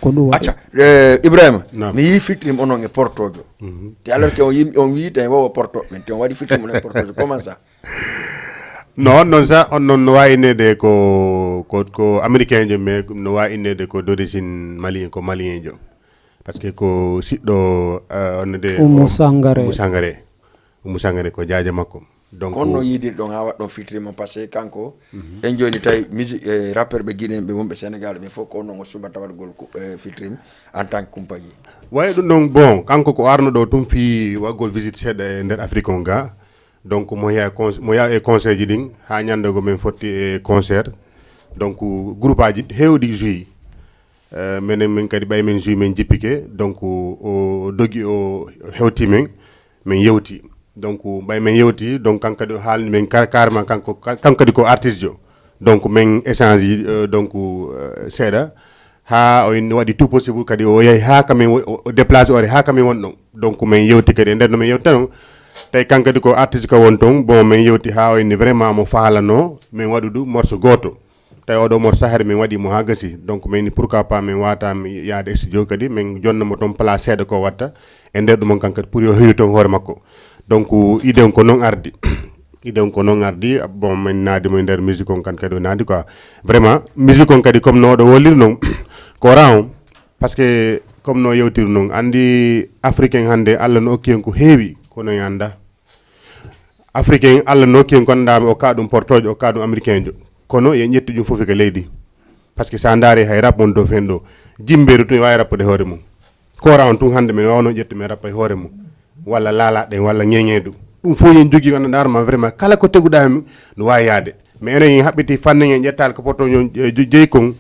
Ko ɗum waɗi. Acca, eh, Ibrahima, naam, mi yii fitrim onon e portojo. Mhm. Te alors que on yim-, on wiyi te wawa porto, min te on waɗi fitrim onon e portojo. Comment ça? No, on non sa, on non no waawi inneede ko, ko, ko américain jo, mais no waawi inneede ko d'origine malien, ko malien jo. Parce que ko siɗɗo, eh, on de Oumou Sangaré. Oumou Sangaré. Oumou Sangaré ko jaaja makko. Donc, kono no yiidirɗon haa waɗɗon featuring mo, parce que kanko, en jooni tawi musique, eh, rappeur ɓe giɗen ɓe wonɓe Sénégal, ɓe fof ko non o suɓata waɗgol ko, eh, featuring en tant que Kumpaji. Wayi ɗum ɗon, bon, kanko ko arno ɗo tun fii waɗgol visite seeɗa e nder Afrique on ga. Donc, mo yaha con-, mo yaha e concert ji ɗin, haa ñande go men fotti e concert. Donc, groupe aji heewɗi joué. Eh, menen men kadi ɓay men joué men jippike. Donc, o dogi o hewti men. Men yewti. Donc, ɓay men yewti, donc, kanko kadi o haalni men car-, carrément, kanko, ka-, kanko kadi ko artiste jo. Donc, men échange, euh, donc, euh, seeɗa. Haa o inni waɗi tout possible, kadi o yahi haa ka men wo-, o, o déplacé o ari haa ka men won ɗon. Donc, men yewti kadi e nder no men yewti non. Tawi kanko kadi ko artiste ka won ton. Bon, men yewti haa o inni vraiment mo faalano, men waɗudu morceau gooto. Tawi oɗo morceau sahari min waɗi mo haa gasi. Donc, min ni pourquoi pas min wata mi yaade studio kadi, min jonna mo ton place seeɗa ko watta. E nder ɗum on kan kadi pour yo hewi ton hoore makko. Donc, idée on ko non ardi. Idée on ko non ardi. Bon, min naadi mo e nder musique on kan kadi o naadi quoi. Vraiment, musique on kadi comme no oɗo woliri non, ko ran on. Parce que comme no yewtiri non, andi Africain hande Allah no okki en ko heewi, kono en anda. Africain, Allah nokki en kon ɗaami, okka ɗum portoojo, okka ɗum américain jo. Kono yen ƴetti ɗum fof ka leydi. Parce que sa ndaari hay rap mon dow fen ɗo, jimbeeru tun e waawi rappude hoore mum. Koora on tun hannde men waawno ƴettu men rappa e hoore mum. Walla laalaɗen, walla ŋeŋeedu. Ɗum fof yen jogii wonde ndaar ma vraiment kala ko teguɗaa mi no waawi yaade. Mais enen en haɓɓiti fannin en ƴettaali ko poto on, eh, jo-, jeyi kon.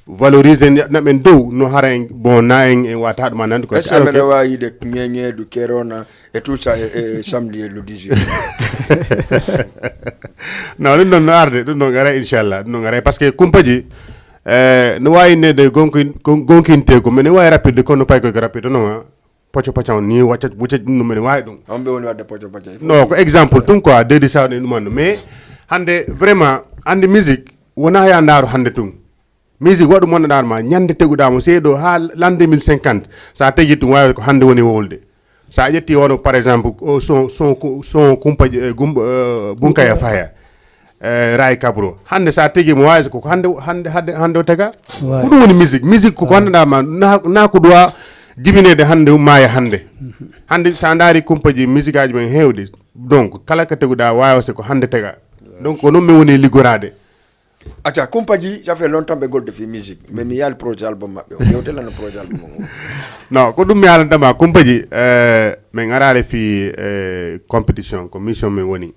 Valoriser na men dow no hara en, bon, na en, en wata ɗum anandi ko. Est-ce que meɗa waawi yiide ŋeŋeedu, kerona et tout ça e, e samedi e le dix-huit? Non, ɗum ɗon no arde, ɗum ɗon aray inchallah, ɗum ɗon aray parce que kumpaji, eh, no waawi nede gonkin-, gon-, gonkinte ko men waawi rapide kono pay ko rapide non, ha. Poco poco on ni wacca, wucca ɗum no men waawi ɗum. On ɓe woni wadde poco poco. Non, ko exemple tun quoi, dedi sawɗe ɗum andu. Mais hande vraiment, andi musique, wona ya ndaaru hande tun. Musique waɗu mon ɗaar ma, ñande teguɗaa mo seeɗo haa l'an deux mille cinquante. Sa tegi ɗum waawi ko hannde woni wowlude. Sa ƴetti wono, par exemple, o son, son, son kumpa, eh, gum-, eh, Bunkaya Faya, eh, Ray Kabro. Hannde sa tegi mo waawi ko hannde, hannde, hannde, hannde o tega. Ko ɗum woni musique. Musique ko ko anndanɗaa ma, na, na ko duwa jibinede hannde, maaya hannde. Hannde sa ndaari kumpaji musique aji men heewde. Donc, kala ko teguɗaa waawi se ko hannde tega. Donc, ko non mi woni liggoraade. Acca, Kumpaji, ça fait longtemps ɓe golde fi musique. Mais mi yaali projet album maɓɓe o. Yewte lan no projet album on. Non, ko ɗum mi haalanta ma, Kumpaji, eh, min araali fi, eh, compétition, ko mission min woni.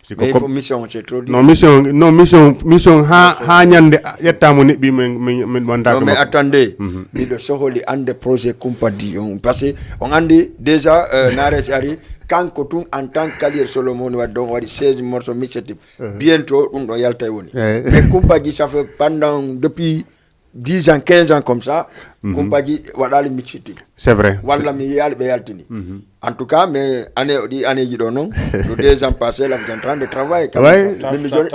Si ko mais il faut mission, c'est trop dur. Non, mission, non, mission, mission ha, ha ñande ƴetta mo neɓɓi min, min, min wonda. Non, mais attendez, miɗo sohli ande projet Kumpaji on. Parce que on andi déjà, euh, Naare si ari, kanko tun en tant que Kalier Solomon waɗi ɗon, waɗi seize morceaux mixtape. Bientôt, ɗum ɗo yaltay woni. Mais Kumpaji, ça fait pendant, depuis dix ans, quinze ans comme ça, Kumpaji waɗali mixtape. C'est vrai. Walla mi yiyaali ɓe yaltini. En tout cas, mais année, ɗi anneeji ɗo non, no deux ans passé, là, vous êtes en train de travailler quand même. Mais mi joni,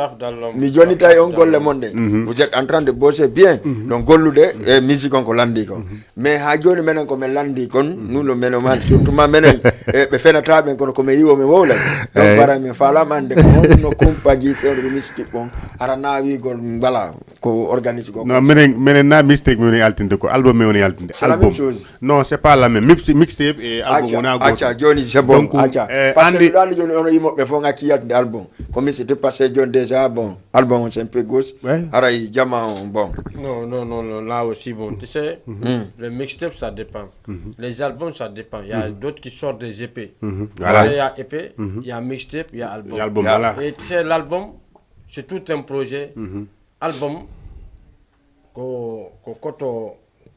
mi joni tawi on golle mon ɗen. Vous êtes en train de bosser bien. Donc, gollude e musique on ko landi kon. Mais ha joni menen ko men landi kon, nous le menen man, surtout ma menen, e ɓe fenata ɓen kono ko men yiwo men wowlay. Donc, bara men faalama ande ko honno Kumpaji fewndo mixtape on, hara na wiigol mbala ko organise goo. Non, menen, menen na mixtape mi woni altinde ko, album mi woni altinde. C'est la même chose. Non, c'est pas la même. Mix-, mixtape et album wona goto. Acca, joni c'est bon. Donc, acca. Eh, parce que andi, miɗo andi joni ono yimoɓe fof ngacci yaltude album. Ko mixtape parce que joni déjà, bon, album on c'est un peu gauche. Haray jama on, bon. Non, non, non, non, là aussi, bon, tu sais, le mixtape, ça dépend. Les albums, ça dépend. Il y a d'autres qui sortent des E P. Voilà. Il y a E P, il y a mixtape, il y a album. Il y a album, voilà. Et tu sais, l'album, c'est tout un projet. Album, ko, ko koto,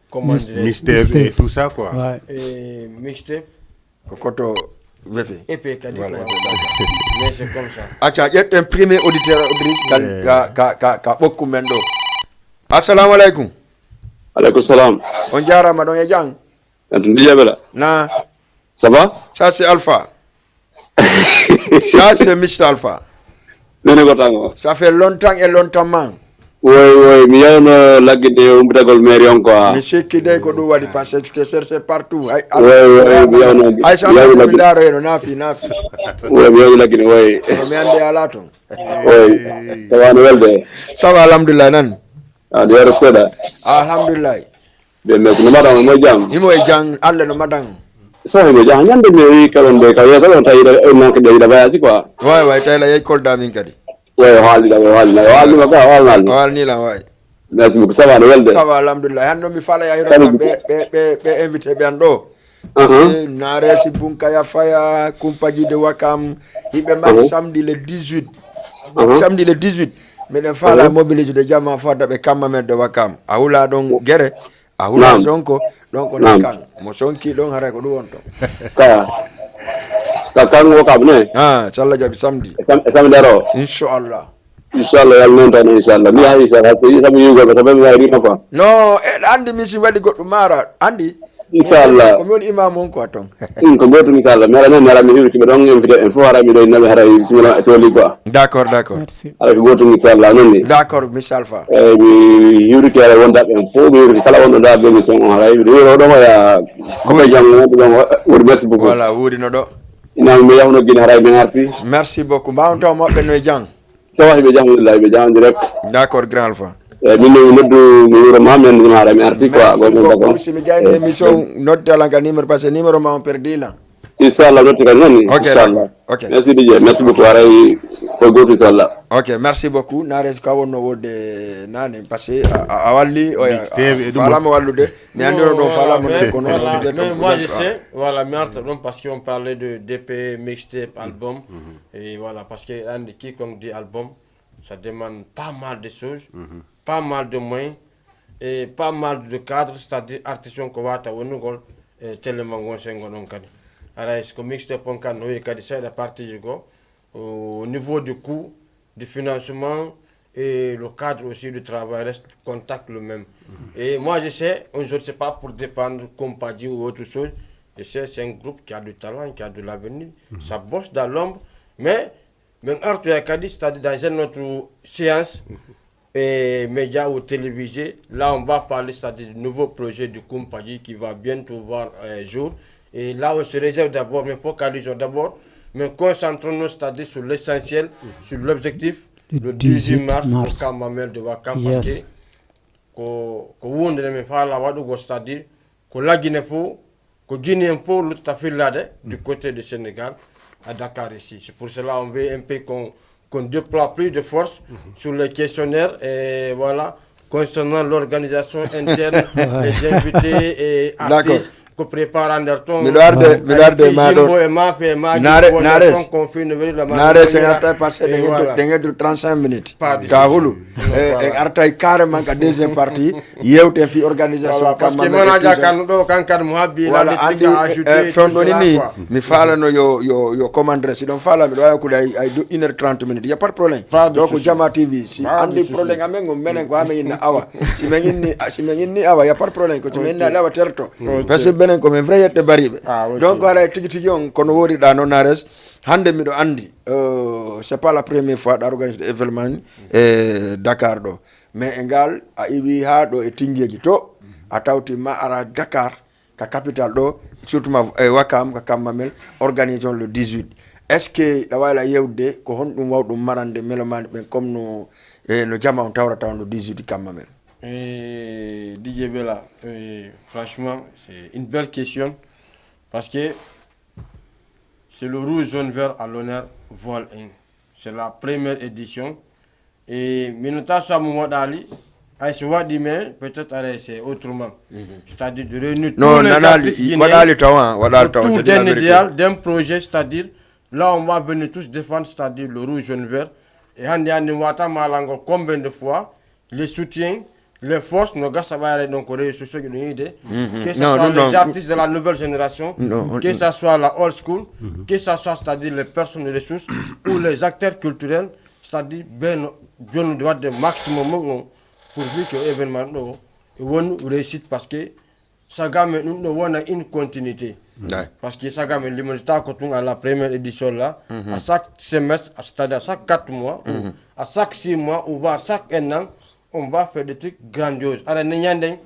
comment dirais-je, mixtape et tout ça, quoi. Ouais. Et mixtape. Ko koto wefe. E P kadi. Voilà, quoi. E P, d'accord. Mais c'est comme ça. Acca, ƴetten premier auditeur, auditrice, ka, ka, ka, ka, ka ɓokku men ɗo. Assalamu alaikum. Alaikum salam. On jaaraama, ɗon e jam? Antu ndi jaɓela. Na. Ça va? Ça, c'est Alpha. Ça, c'est Mister Alpha. Nene ko tango. Ça fait longtemps et longtemps, man. Woy, woy, mi yawno lagginde e umbitagol mairie on quoi. Mi sikki dey ko ɗum waɗi, parce que tu te cherches partout. Ay, woy, woy, mi yawno, ay, mi yawno lagginde. Ndaaro heno, naafi, naafi. Woy, mi yawno lagginde, woy. Kono mi ande ala ton. Woy, ça va, no welde? Ça va, alhamdulillah, nan. Ah, ɗo yaro seeɗa. Alhamdulillah. Be me, no mbaɗɗon, mo jam? Himo e jam, Allah no mbaɗɗon? Sohayɓe Jang, ñande mi wi ka ɗon de, ka yeeso ɗon, tawi ɗo, on non ko ɓe yiɗa voyage quoi. Way, way, tawi la yehi Kolda min kadi. Way, o haalni ɗam, o haalni ɗam, o haalni ma ka, o haalnaali. O haalni lan, way. Merci beaucoup, ça va, no welde? Ça va, alhamdulillah. Hannde mi fala ya hiro kam ɓe, ɓe, ɓe, ɓe invité ɓe an ɗo. Aha. Si Naare, si Bunkaya Faya, Kumpaji de Wakam, hiɓe mari samedi le dix-huit. Aha. Samedi le dix-huit. Miɗen fala mobiliser de jama fo adda ɓe kamma men de Wakam. A hula ɗon gere. A hula Sonko, ɗon ko nan kan. Mo sonki ɗon haray ko ɗum wonto. Ka, ka kan wo kam ne? Ah, so Allah jaɓi samedi. E sam-, e samedi aro? Inchallah. Inchallah, yalla non tan, inchallah. Mi yahi, inchallah. Ko yii sabu yugol ko ɓe mi wawi rima quoi. No, e, andi mi si waɗi goɗɗum mara, andi? Inchallah. Ko mi woni imam on quoi ton. Ɗum ko gotum, inchallah. Mi ara non, mi ara mi hiwti ɓe ɗon invité en fof, ara mi ɗo innaɓe haray simila e toli quoi. D'accord, d'accord. Merci. Haray ko gotum, inchallah, non ni. D'accord, Michel Fa. Eyi, mi hiwriti haray wondaɓe en fof, mi hiwriti kala wonɗo nda ɓe émission on haray. Miɗo hiwro ɗon ya ko ɓe janngo wonɓe ɗon woni. Merci beaucoup. Voilà, wuuri no ɗo. Ina mi yawno gine haray min arti. Merci beaucoup. Mbawon taw moɓɓe no e jang. Ça va, hiɓe jam, alhamdulillah, hiɓe jam, direct. D'accord, grand alpha. Eh, min no mi noddu, mi wuro ma, mi anndi ma, mi arti quoi. Merci beaucoup. Si mi gayni émission, noddi alan ka numéro, parce que numéro ma on perdi lan. Inchallah, notti kan non. Ok, inchallah. D'accord. Ok. Merci D J, merci beaucoup. Haray ko goto inchallah. Ok, merci beaucoup. Naare ka wonno wolde nane, parce que a, a, a walli, oya, mixtape e ɗum. Falama wallude. Mi anndi on ɗon falama non, mais ko non, voilà, mais moi je sais, voilà, mi arta ɗon parce qu'on parlait de D P, mixtape, album. Et voilà, parce que anndi quiconque dit album, ça demande pas mal de choses, pas mal de moyens et pas mal de cadres, c'est-à-dire artiste on ko wata wonugol e télé mo ngon sengo ɗon kadi. Haray ko mixtape on kan no wi kadi seeɗa partie ji goo, au niveau du coût, du financement et le cadre aussi du travail reste contact le même. Et moi je sais, aujourd'hui c'est pas pour défendre Kumpaji ou autre chose, je sais c'est un groupe qui a du talent, qui a de l'avenir, ça bosse dans l'ombre, mais Min artoya kadi, c'est-à-dire dans une autre séance, et média ou télévisé, là on va parler, c'est-à-dire du nouveau projet du Kumpaji qui va bientôt voir euh, jour. Et là on se réserve d'abord, mais focalisons d'abord, mais concentrons-nous, c'est-à-dire sur l'essentiel, sur l'objectif, le dix-huit mars, au camp Mamel de Wakam, parce que ko ko wonde min faala waɗugol, c'est-à-dire ko lagine fof, ko Guinéen fof luttata fillaade du côté de Sénégal, à Dakar ici. C'est pour cela on veut un peu qu'on qu'on déploie plus de force sur les questionnaires et voilà, concernant l'organisation interne, les invités et artistes ko prépare nder ton. Miɗo arde, miɗo arde ma ɗo. Naare, naare, naare, sen arta parce que ɗen heddo trente-cinq minutes. Ka hulu. En artay carrément ka deuxième partie. Yewte fi organisation. Parce que manager kan ɗo kan kadi mo habbi. Voilà, andi fewndo ni ni. Mi faalano yo yo yo commandre si ɗon faala miɗo wawi kude ay ay une heure trente minutes, y a pas de problème. Donc Jama T V si andi problème amen on menen ko amen inna awa. Si men inni si men inni awa, y a pas de problème, ko si men inni awa terto. Parce que menen ko men vrai yette bariɓe. Donc ara tigi tigi on kono wori ɗa non nares. Hande miɗo andi euh, c'est pas la première fois ɗa organise de événement ni e Dakar ɗo. Mais e ngal a iwi ha ɗo e tingeji to a tawti ma ara Dakar ka capital ɗo, surtout ma e Wakam ka Kammamel, organisé on le dix-huit. Est-ce que ɗa wayla yewde ko honɗum wawɗum marande melomani ɓen comme no e no jama on tawrata on le dix-huit Kammamel? Eh, D J Bella, eh, franchement, c'est une belle question parce que c'est le rouge jaune vert à l'honneur vol un. C'est la première édition. E mino taso mo waɗali ay so waɗi mais peut-être ara c'est autrement, c'est-à-dire de réunir tous les artistes guinéens, waɗali taw han waɗali taw han, autour d'un idéal, d'un projet, c'est-à-dire là on va venir tous défendre, c'est-à-dire le rouge jaune vert. E hande hande mi wata malangol combien de fois les soutiens, les forces no gasa ɓayre ɗon ko réseaux sociaux ɗum yiide, que ce soit les artistes de la nouvelle génération, que ce soit la old school, que ce soit, c'est-à-dire les personnes ressources ou les acteurs culturels, c'est-à-dire ben jonnude wadde maximum mum on pourvu que événement ɗo e wonu réussite parce que saga men ɗum ɗo wona une continuité. Parce que saga men limonitako tun à la première édition là, à chaque semestre, c'est-à-dire à chaque quatre mois ou à chaque six mois ou voire chaque un an, on va faire des trucs grandioses. Ara ne ñanden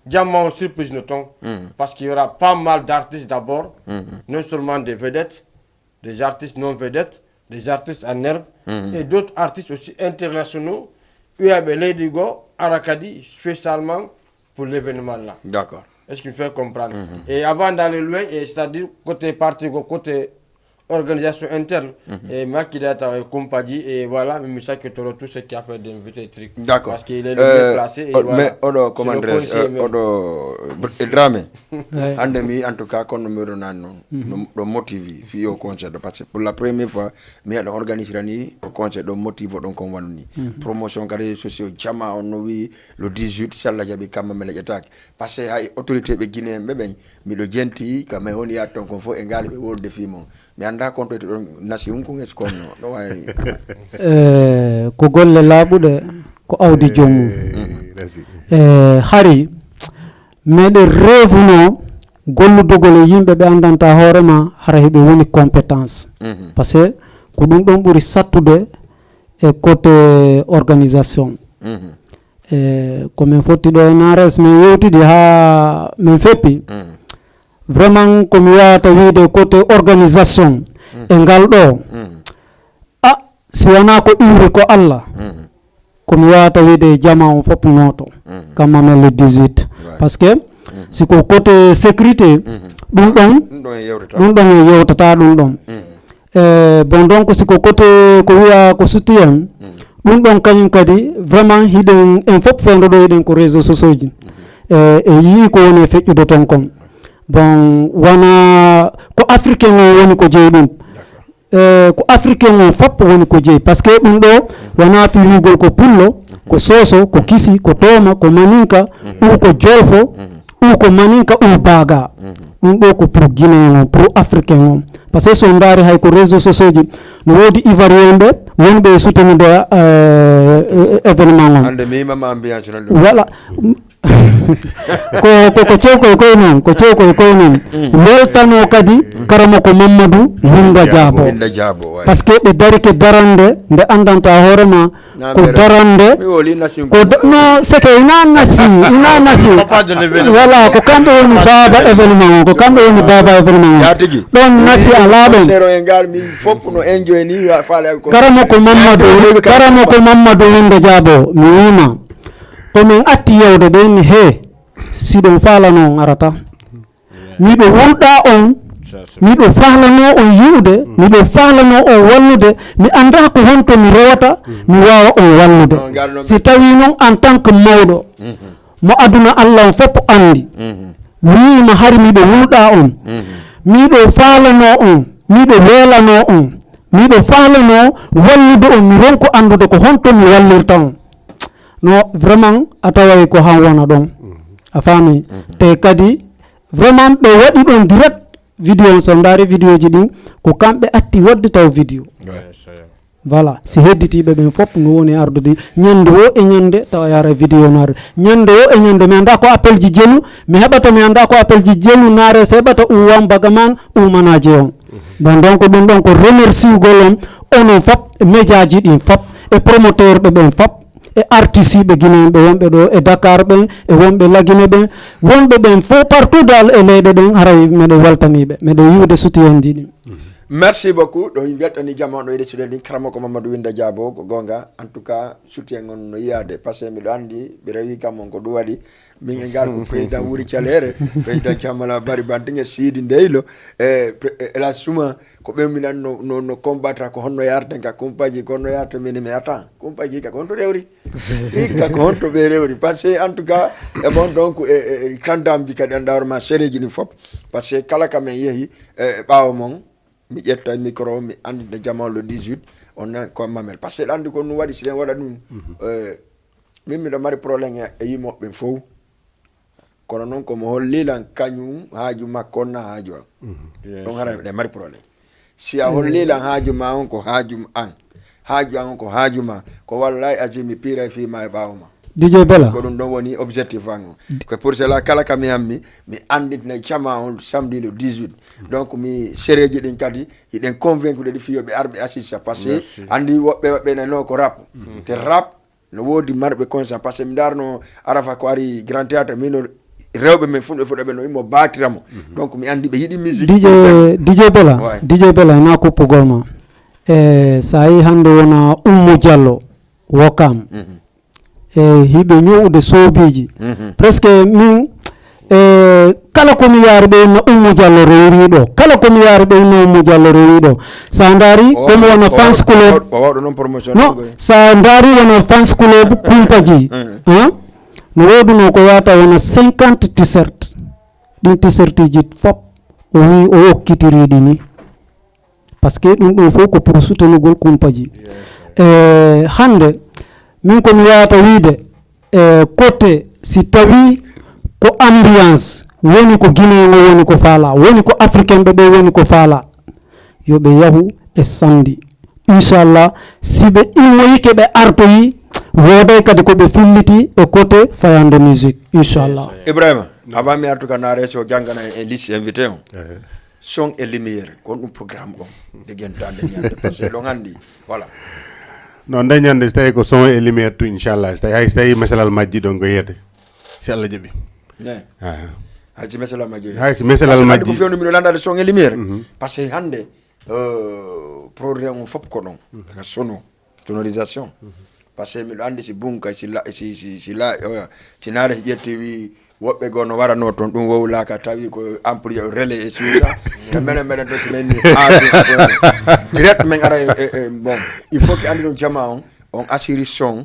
jamma on surprise no ton parce qu'il y aura pas mal d'artistes d'abord, non seulement des vedettes, des artistes non vedettes, des artistes en herbe et d'autres artistes aussi internationaux, wiyaɓe leydi goo ara kadi spécialement pour l'événement là. D'accord. Est-ce qu'il fait comprendre? Et avant d'aller loin, et c'est-à-dire côté parti, côté organisation interne, et Macky Data et compagnie, et voilà, mais ça que tout ce qui a fait d'inviter truc. D'accord. Parce qu'il est le mieux placé, et voilà. Mais oɗo, comment dirais-je, oɗo Dramé. Hande mi, en tout cas, comme numéro nan non, ɗo motivi, fi o concert, parce que pour la première fois, mi aɗa organiser ni o concert ɗo motivo ɗon kon wanu ni. Promotion ka réseaux sociaux, jama on no wi, le dix-huit, si Alla jaɓi kamma mi leƴƴataake. Parce que hay autorité ɓe Guinée ɓe ɓen, miɗo jenti, ka may woni yaade ton kon fof e ngaali ɓe wolude fii mon. Mi anndaa kon to ete ɗon nasi hunkun e si kon no, ɗo wawi. Eh, ko golle laaɓuɗe, ko awdi joom mum. Eh, hari, meɗen reevuno golludugol e yimɓe ɓe anndanta hoore ma, hara hiɓe woni compétence. Parce que ko ɗum ɗon ɓuri sattude e côté organisation. E ko min fotti ɗo e Nares, min yewtidi haa min feppi. Vraiment, ko mi wawata wiide côté organisation e ngal ɗo, a, si wanaa ko iwri ko Allah, ko mi wawata wiide jama on fof nooto, kamma men le dix-huit. Parce que si ko côté sécurité, ɗum ɗon, ɗum ɗon en yewtata ɗum ɗon. Eh, bon, donc, si ko côté ko wiya ko soutien, ɗum ɗon kañum kadi, vraiment, hiɗen, en fof fewndo ɗo, hiɗen ko réseaux sociaux ji. Eh, e yii ko woni e feƴƴude ton kon. Bon, wana ko africain on woni ko jeyi ɗum. Eh, ko africain on fof woni ko jeyi. Parce que ɗum ɗo, wana fi wiugol ko pullo, ko soso, ko kisi, ko tooma, ko maninka, ou ko jolfo, ou ko maninka, ou baga. Ɗum ɗo ko pour Guinéen on, pour Africain on. Parce que so on ndaari hay ko réseaux sociaux ji, no woodi Ivoirien ɓe wonɓe e soutenir, euh, euh, événement on. Hande mi yima ma ambiance non ɗum. Voilà. Ko, ko, ko cewko e koye non, ko cewko e koye non. Weltano kadi Karamoko Mamadou Winda Diabo. Winda Diabo, ouais. Parce que ɓe darike darande nde andanta hoore ma ko darande, ko da-, no, seke, ina nasi, ina nasi. Voilà, ko kamɓe woni baaba événement on, ko kamɓe woni baaba événement on. Ɗon nasi alaa ɗon. Karamoko Mamadou, Karamoko Mamadou Winda Diabo, mi wiima, ko min atti yewde ɗen, he, si ɗon faalano on arata. Miɗo wulɗa on, miɗo faalano on yi'ude, miɗo faalano on wallude, mi anndaa ko honto mi rewata, mi waawa on wallude. Si tawii non, en tant que mawɗo, mo aduna Allah on fof anndi, wi'ima hari miɗo wulɗa on, miɗo faalano on, miɗo weelano on, miɗo faalano wallude on, mi ronko anndude ko honto mi wallirta on. No, vraiment, a taway ko han wona ɗon. A faami? Te kadi, vraiment, ɓe waɗi ɗon direct vidéo on. So ndaari vidéo ji ɗin, ko kamɓe atti waɗde taw vidéo. Voilà, si hedditiiɓe ɓen fof no woni ardude ñande wo e ñande, tawa yaara vidéo no arde. Ñande wo e ñande, mi anndaa ko appel ji jelu, mi heɓata, mi anndaa ko appel ji jelu Nares heɓata, ou wan Bagaman, ou manager on. Bon, donc, ɗum ɗon ko remerciugol on, onon fof, e média ji ɗin fof, e promoteur ɓe ɓen fof. E artiste ɓe Guinéen ɓe wonɓe ɗo e Dakar ɓen, e wonɓe La Guinée ɓen, wonɓe ɓen fof partout dans e leyɗe ɗen, haray meɗen weltanii ɓe, meɗen yi'ude soutien ji ɗin. Merci beaucoup. Ɗo min weltanii jama on ɗo e studio ɗin, Karamoko Mamadou Winda Diabo, ko goonga. En tout cas, soutien on no yi'aade, parce que miɗo anndi ɓe rewi kam on ko ɗum waɗi. Min e ngal ko président Wuri Caleere, président Camala Bari Banting e Sidi Ndeylo, e pre-, e El Hadj Souma, ko ɓen minan no, no, no combattre, ko honno yarten ka kumpaji, ko honno yarten min mi ata. Kumpaji ka ko honto rewri? Hikka ko honto ɓe rewri? Parce que en tout cas, e bon, donc, e, e, e kandamji kadi annda hoore ma sereji ɗin fof. Parce que kala ka men yehi, e, e ɓaawo mon, mi ƴetta micro, mi anndita jama le dix-huit, on nan ko mamel. Parce que ɗo anndi ko ɗum waɗi, si en waɗa ɗum, e, min miɗo mari problème e, e yimooɓe ɓen fof. Kono non ko mo holli lan kañum haaju makko on na haaju an. Ɗon hara eɗen mari problème. Si a holli lan haaju ma on ko haaju an, haaju an on ko haaju ma, ko wallahi azim mi piiray fii ma e ɓaawo ma. D J Bella. Ko ɗum ɗon woni objectif an on. Ko pour cela kala ka mi hammi, mi annditna jama on samedi le dix-huit. Donc mi sereji ɗin kadi, hiɗen convaincu ɗi fii yo ɓe ar ɓe assista. Parce que anndi woɓɓe maɓɓe nanoo ko rap. Te rap no woodi marɓe conscience, parce que mi ndaarno Arafa ko ari Grand Théâtre, mino rewɓe men fulɓe fuɗa ɓe no immo baatira mo. Donc mi anndi ɓe yiɗi musique. D J, D J Bella, ouais. D J Bella, ina kuppugol ma. E, so a yii hannde wona Oumou Diallo, Wokam. E, hiɓe ño'ude soobiiji. Presque min, E kala ko mi yaari ɓe inna Ummu Jallo rewiri ɗo. Kala ko mi yaari ɓe inna Ummu Jallo rewiri ɗo. Sa ndaari, o komo wona o fans club. O waɗo noon promotion. No, sa ndaari wona fans club Kumpaji. Hein? No woodunoo ko yaata wona cinquante t-shirt. Ɗin t-shirtiji fop o wi o okkitiri ɗi ni. Parce que ɗum ɗum fof ko pour soutenugol Kumpaji. E hannde, min ko mi wawata wiide, e côté si tawi ko ambiance woni ko Guinée ngo woni ko faala, woni ko africain ɓe ɓe woni ko faala, yo ɓe yahu e samedi. Inchallah, si ɓe immoyike ɓe artoyi, wooday kadi ko ɓe filliti e côté fayande musique. Inchallah. Ibrahima, avant mi artu ka naare so janngana en liste invité on. Son et lumière, ko ɗum programme on de gentande ñande, parce que ɗon anndi, voilà. Non, nde ñande, si tawi ko son et lumière tout, inchallah, si tawi hay, si tawi mesalal majji ɗon ko yeede, si Allah jaɓi. Ne. Ah. Hay si mesalal majji. Hay si mesalal majji. Parce que anndi ko fewndo miɗo landade son et lumière. Mhm. Parce que hannde, euh, programme on fof ko ɗon, ka sono. Sonorisation. Parce que miɗo anndi si bunka, si la, si, si, si la, oya, si naare si ƴetti wi woɓɓe goo no waranoo toon, ɗum wowlaaka, tawi ko amplifier relais e suusa. E menen, menen to si neni aadu, direct men ara e, e, e, bon, il faut que anndi ɗum jama on, on asiri son,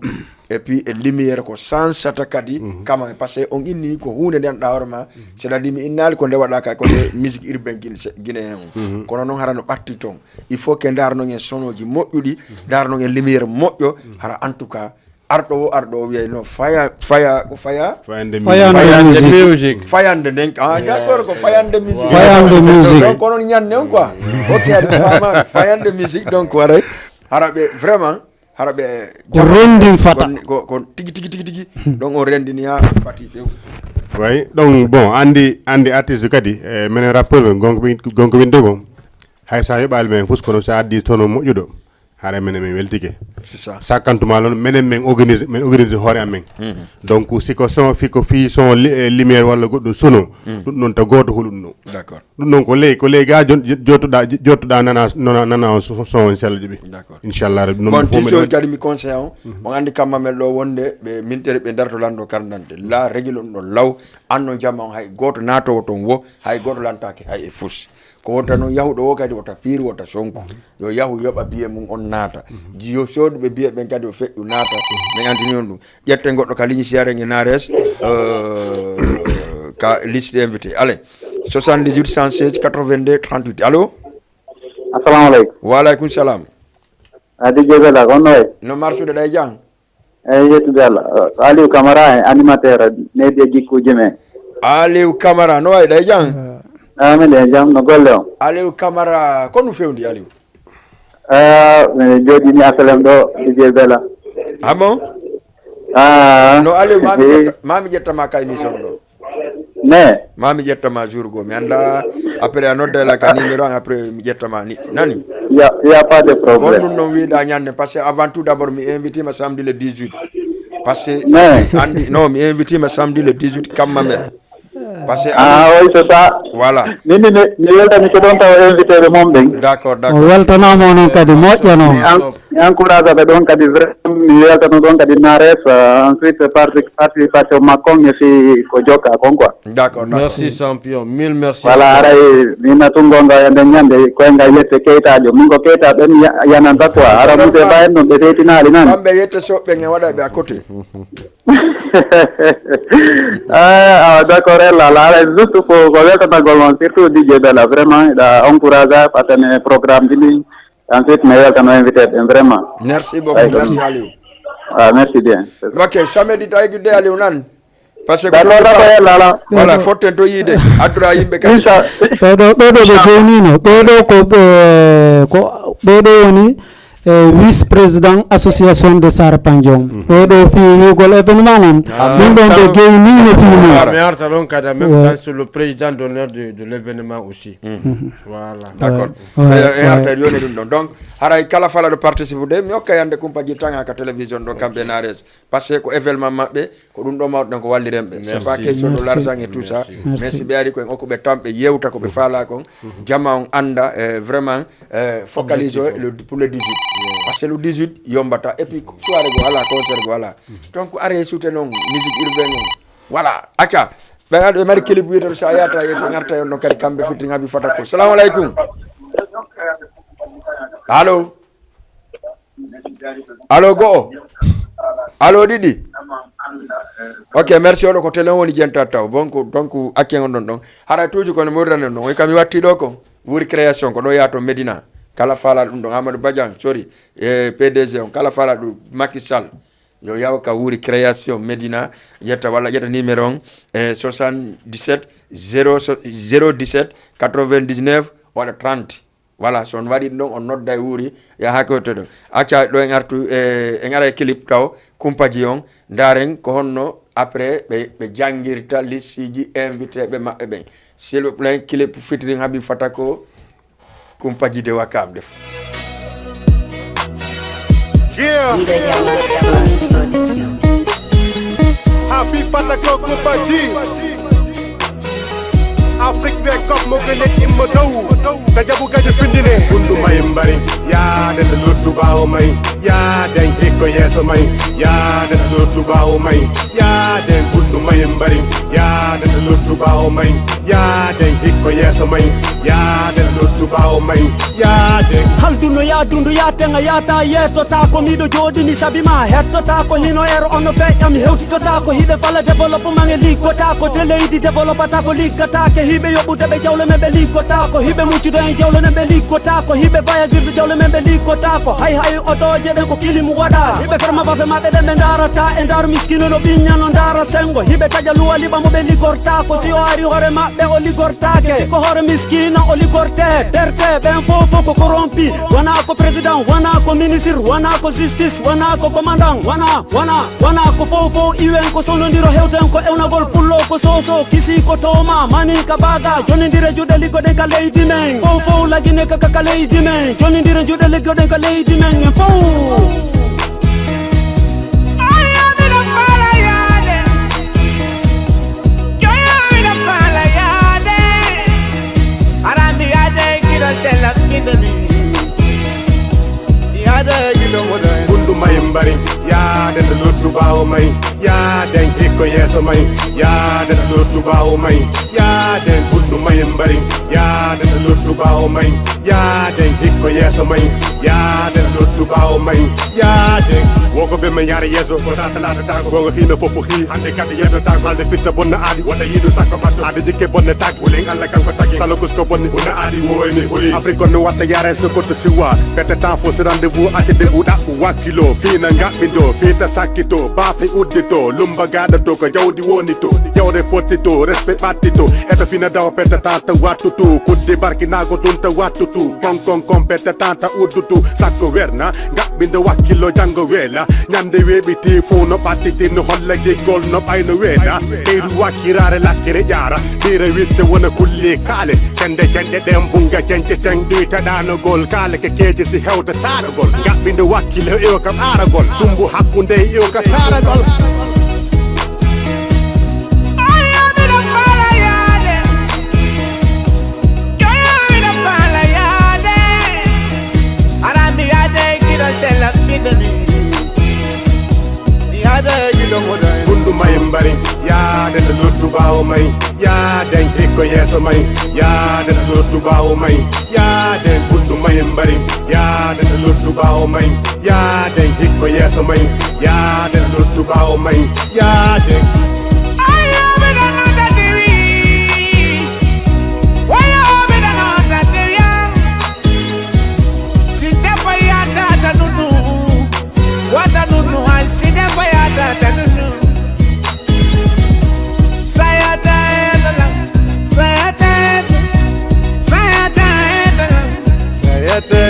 et puis e lumière ko sansata kadi, kama, parce que on inni ko huunde nde annduɗaa hoore ma, c'est-à-dire mi innaali ko nde waɗaaka ko nde musique urbaine guinéen on. Kono noon hara no ɓatti toon. Il faut que ndaarnon en sonooji moƴƴuɗi, ndaarnon en lumière moƴƴo, hara en tout cas, arɗo o, arɗo o wiyay no faya, faya, ko faya? Fayande Fayande musique. Musique. Fayande nden, ah, d'accord, ko fayande musique. Fayande musique. Donc, onon ñande on quoi. Ok, aɗa faama, fayande musique, donc, waray. Hara ɓe, vraiment, hara ɓe Ko rendin fata. Ko, ko, ko tigi, tigi, tigi, tigi. Donc, on rendini ha fati few. Way, donc, bon, andi, andi artiste kadi, e menen rappeur ɓe, gonko ɓe, gonko windego. Hay sa yoɓaali men fus, kono sa addi tono moƴƴuɗo, haray menen men weltike. C'est ça. Sakkantuma noon, menen men organise, men organise hoore amen. Mhm. Donc, si ko son, fi ko fii son li-, eh, lumière walla goɗɗum sono, Mhm. ɗum noon ta gooto hulu ɗum ɗo. D'accord. Ɗum noon ko ley, ko ley ga jon-, jottuɗa, jottuɗa nana, nana, nana on son, son, inchallah jaɓi. D'accord. Inchallah rabbi, noon Bon, mo fof ti meɗen soji kadi mi conseil on, Mhm. on andi kamma men ɗo wonde ɓe mintere ɓe darto lando carte d'identité. La règle ɗum ɗo law, anno jamma on hay gooto naatowo toon wo, hay gooto lantaake hay e fus. Ko wonta noon yahuɗo o kadi wota piiru, wota sonku. Yo yahu yoɓa biye mum on naata. Yo sooduɓe biye ɓen kadi o feƴƴu naata. Men antini on ɗum. Ƴetten goɗɗo ka ligne siyaren e Nares, euh, ka liste invité. Allez, soixante-dix-huit cent seize quatre-vingt-deux trente-huit. Allo? Assalamu aleykum. Wa aleykum salam. A D J Bella, ko honno wayi? No marsude ɗa e jam? Eyi, yettude Allah. Ko Aliou Camara, animateur, needi e jikkuuji men. Aliou Camara, no wayi ɗa e jam? Ah, miɗo e jam, no golle on? Aliou Camara, ko no fewndi, Aliou? Ah, miɗo jooɗii ni Asalem ɗo, D J Bella. Ah bon? Ah. No, Aliou, ma mi ƴetta, ma mi ƴetta ma ka émission ɗo. Ne? Ma mi ƴetta ma jour go. Mi annda, après a nodda la ka numéro an, après mi ƴetta ma ni. Nani? Il y a, il y a pas de problème. Kon ɗum non wiɗa ñande, parce que avant tout d'abord, mi invité ma samedi le dix-huit. Parce que Ne? Andi, non, mi invité ma samedi le dix-huit, kamma men. Parce que Ah, oui, c'est ça. Voilà. Min, mi, mi, mi weltani ko ɗon tawa invité ɓe mon ɓen. D'accord, d'accord. O weltanaama onon kadi, moƴƴa non. Mi en-, mi encourage ɓe ɗon kadi, vraiment, mi weltano ɗon kadi Nares, euh, ensuite parti-, participation makko on e fii ko jokka kon quoi. D'accord, merci. Merci, champion. Mille merci. Voilà, haray mi na tungo nga e nden ñande, koy nga yette Keytajo. Min ko Keyta ɓen ya-, yananta quoi. Hara muse mbayen ɗon ɓe teytinaali nan. Kamɓe yette soɓɓe nge waɗa ɓe à côté. Ah, ah, d'accord, ella, la, la, juste ko, ko weltanagol on, surtout D J Bella, vraiment, hiɗa encourage, patane programme ji ɗin, ensuite, mi weltano invité ɓen, vraiment. Merci beaucoup, merci Aliou. Ah, merci bien. Ok, samedi, tawi gidde Aliou nan. Parce que D'accord, d'accord, ella, la. Voilà, fotten to yiide, addora yimɓe kadi. Inchallah. Ɓeɗo, ɓeɗo ɓe jeynino, ɓeɗo ko, ɓe, ko, ɓeɗo woni, eh, vice-président association de Sare Pandion. Mhm. Ɓeɗo fii wi'ugol événement on. Ah. Ɗum ɗon ɓe jeynino fii mum. Mi arta ɗon kadi en même temps, c'est le président d'honneur de, de l'événement aussi. Mhm. Voilà. D'accord. Ouais, ouais, e arta ouais. Yoni ɗum ɗon. Donc, haray kala fala ɗo participe de, mi hokka yande Kumpaji tanga ka télévision ɗo, kamɓe Nares. Parce que ko événement maɓɓe, ko ɗum ɗo mawɗo ɗen ko walliren ɓe. C'est pas question de l'argent et tout ça. Merci. Mais si ɓe ari ko en okku ɓe tan ɓe yewta ko ɓe faala kon. Jama on anda, eh, vraiment, eh, focaliser le, pour le dix-huit. Parce que le dix-huit, yombata. Et puis, soirée go ala, concert go ala. Donc, are suute non, musique urbaine non. Voilà, aka. Ɓe aɗo ɓe mari clip wiide, so a yaata yeeto, ngarta on ɗon kadi kamɓe fitting Habi Fatako. Salamu alaikum. Allo? Allo, go'o? Allo, ɗiɗi? Ok, merci, oɗo ko télé on woni jenta taw. Bon, ko, donc, accen on ɗon ɗon. Hara tuuti kono mi wurrani on ɗon. Oy kam mi watti ɗo ko. Wuri création ko ɗo yaha to Medina. Kala faala ɗum ɗon, Amadou Badian, sorry. E P D G on, kala faala ɗum, Macky Sall. Yo yaw ka Wuri Création Medina, ƴetta walla ƴetta numéro on, e soixante-dix-sept zéro, zéro dix-sept quatre-vingt-dix-neuf, waɗa trente. Voilà, so on waɗi ɗum ɗon, on nodda e Wuri, yaha ko to ɗon. Acca ɗo en artu, e, en ara e clip taw, kumpaji on, ndaaren ko honno après ɓe, ɓe janngirta listiji invité ɓe maɓɓe ɓen. S'il vous plaît, clip featuring Habi Fatako, Kumpaji de Wakam def. Yeah. Leader Yama Yama Production. Habi Fatako Kumpaji. Afrique be kop mo gëne immo dow. Tajabu gaji findine. Bundu may mbari. Ya den luttu bawo may. Ya den hikko yeso may. Ya den luttu bawo may. Ya den bundu may mbari. Ya den luttu bawo may. Ya den hikko yeso may. Ya den luttu bawo may. Ya den. Halduno ya dundu ya tenga ya ta yeso ta ko miɗo joɗini sabi ma hettota ko hino ero ono feƴƴa mi hewtitota ko hiɓe fala développement e liggota ko de leydi développata ko liggata ke hiɓe yoɓude ɓe jawle men ɓe liggota ko hiɓe muccude en jawle men ɓe liggota ko hiɓe voyagirde jawle men ɓe liggota ko hay hay otoje ɗen ko kilim waɗa hiɓe ferma bafe maɓɓe ɗen ɓe darata e dar miskino no ɓiñña no dara sengo hiɓe taƴa luwa liɓa mo ɓe liggorta ko si o ari hoore maɓɓe o liggortake si ko hoore miskino o liggorte terte ɓen fof fof ko corrompi wona ko président wona ko ministre wona ko justice wona ko commandant wona wona wona ko fof fof iwen ko sonodiro hewten ko ewnagol pullo ko soso kisi ko toma mani ka baga jonidire juɗe liggoɗen ka leydi men fof fof lagine ka ka leydi men jonidire juɗe liggoɗen ka leydi men en fof Bundu may mbari, ya den luttu bawo may, ya den hikko yeso may, ya den luttu bawo may, ya den bundu may mbari, ya den luttu bawo may, ya den hikko yeso may, ya den luttu bawo may, ya den. Wogo be men yare yeso, ko sa talata tago, gonga hino fofu hi, hande kadi yedo tago, halde fitta bonna adi, wata yidu sakko batto, adi jikke bonne tag, wulen Allah kanko tagi, salo kusko bonni, una adi wo emi huli, Afrique no watta yare so ko to siwa, pete tan fo si rendez-vous ati de buɗa, wakkilo, fina ngaɓɓindo, fita sakkito, bafe uddito, lumba gaɗato, ko jawdi woni to, jawde fottito, respect ɓattito, eto fina daw pete tan ta wattutu, kudde barkinago tun ta wattutu, kon kon kon pete tan ta uddutu, sakko werna, ngaɓɓindo wakkilo jango wela, Ñande weeɓiti fow no ɓattiti no holla giggol no ɓayno weeɗa. Ɓeydu wakkiraare lakkere ƴaara. Ɓiira wicce wona kulle kaale. Sende cenɗe ɗen bunga cence cen ɗuyta ɗaanogol. Kaale ke keeci si hewta taaragol. Ngaɓɓindo wakkile iwa ka ɓaaragol. Tumbu hakkunde iwa ka taaragol. Joyo miɗo faala yaade. Hara mi yaade giɗo sella binde mi. Mi yaade giɗo moɗo. Bundu may mbari. Yaade nde luttu ɓaawo may. Yaade hikko yeeso may. Yaade nde luttu ɓaawo may. Yaade bundu may mbari. Yaade nde luttu ɓaawo may. Yaade hikko yeeso may. Yaade nde luttu ɓaawo may. Yaade. Ayo, mi ɗon nodda diwi. Wayo, mi ɗon nodda diwi am. Si debbo yahata ta nunu, wata nunu han. Si debbo yahata ta nunu. Sayata, sayata, sayata, sayata. Sayata.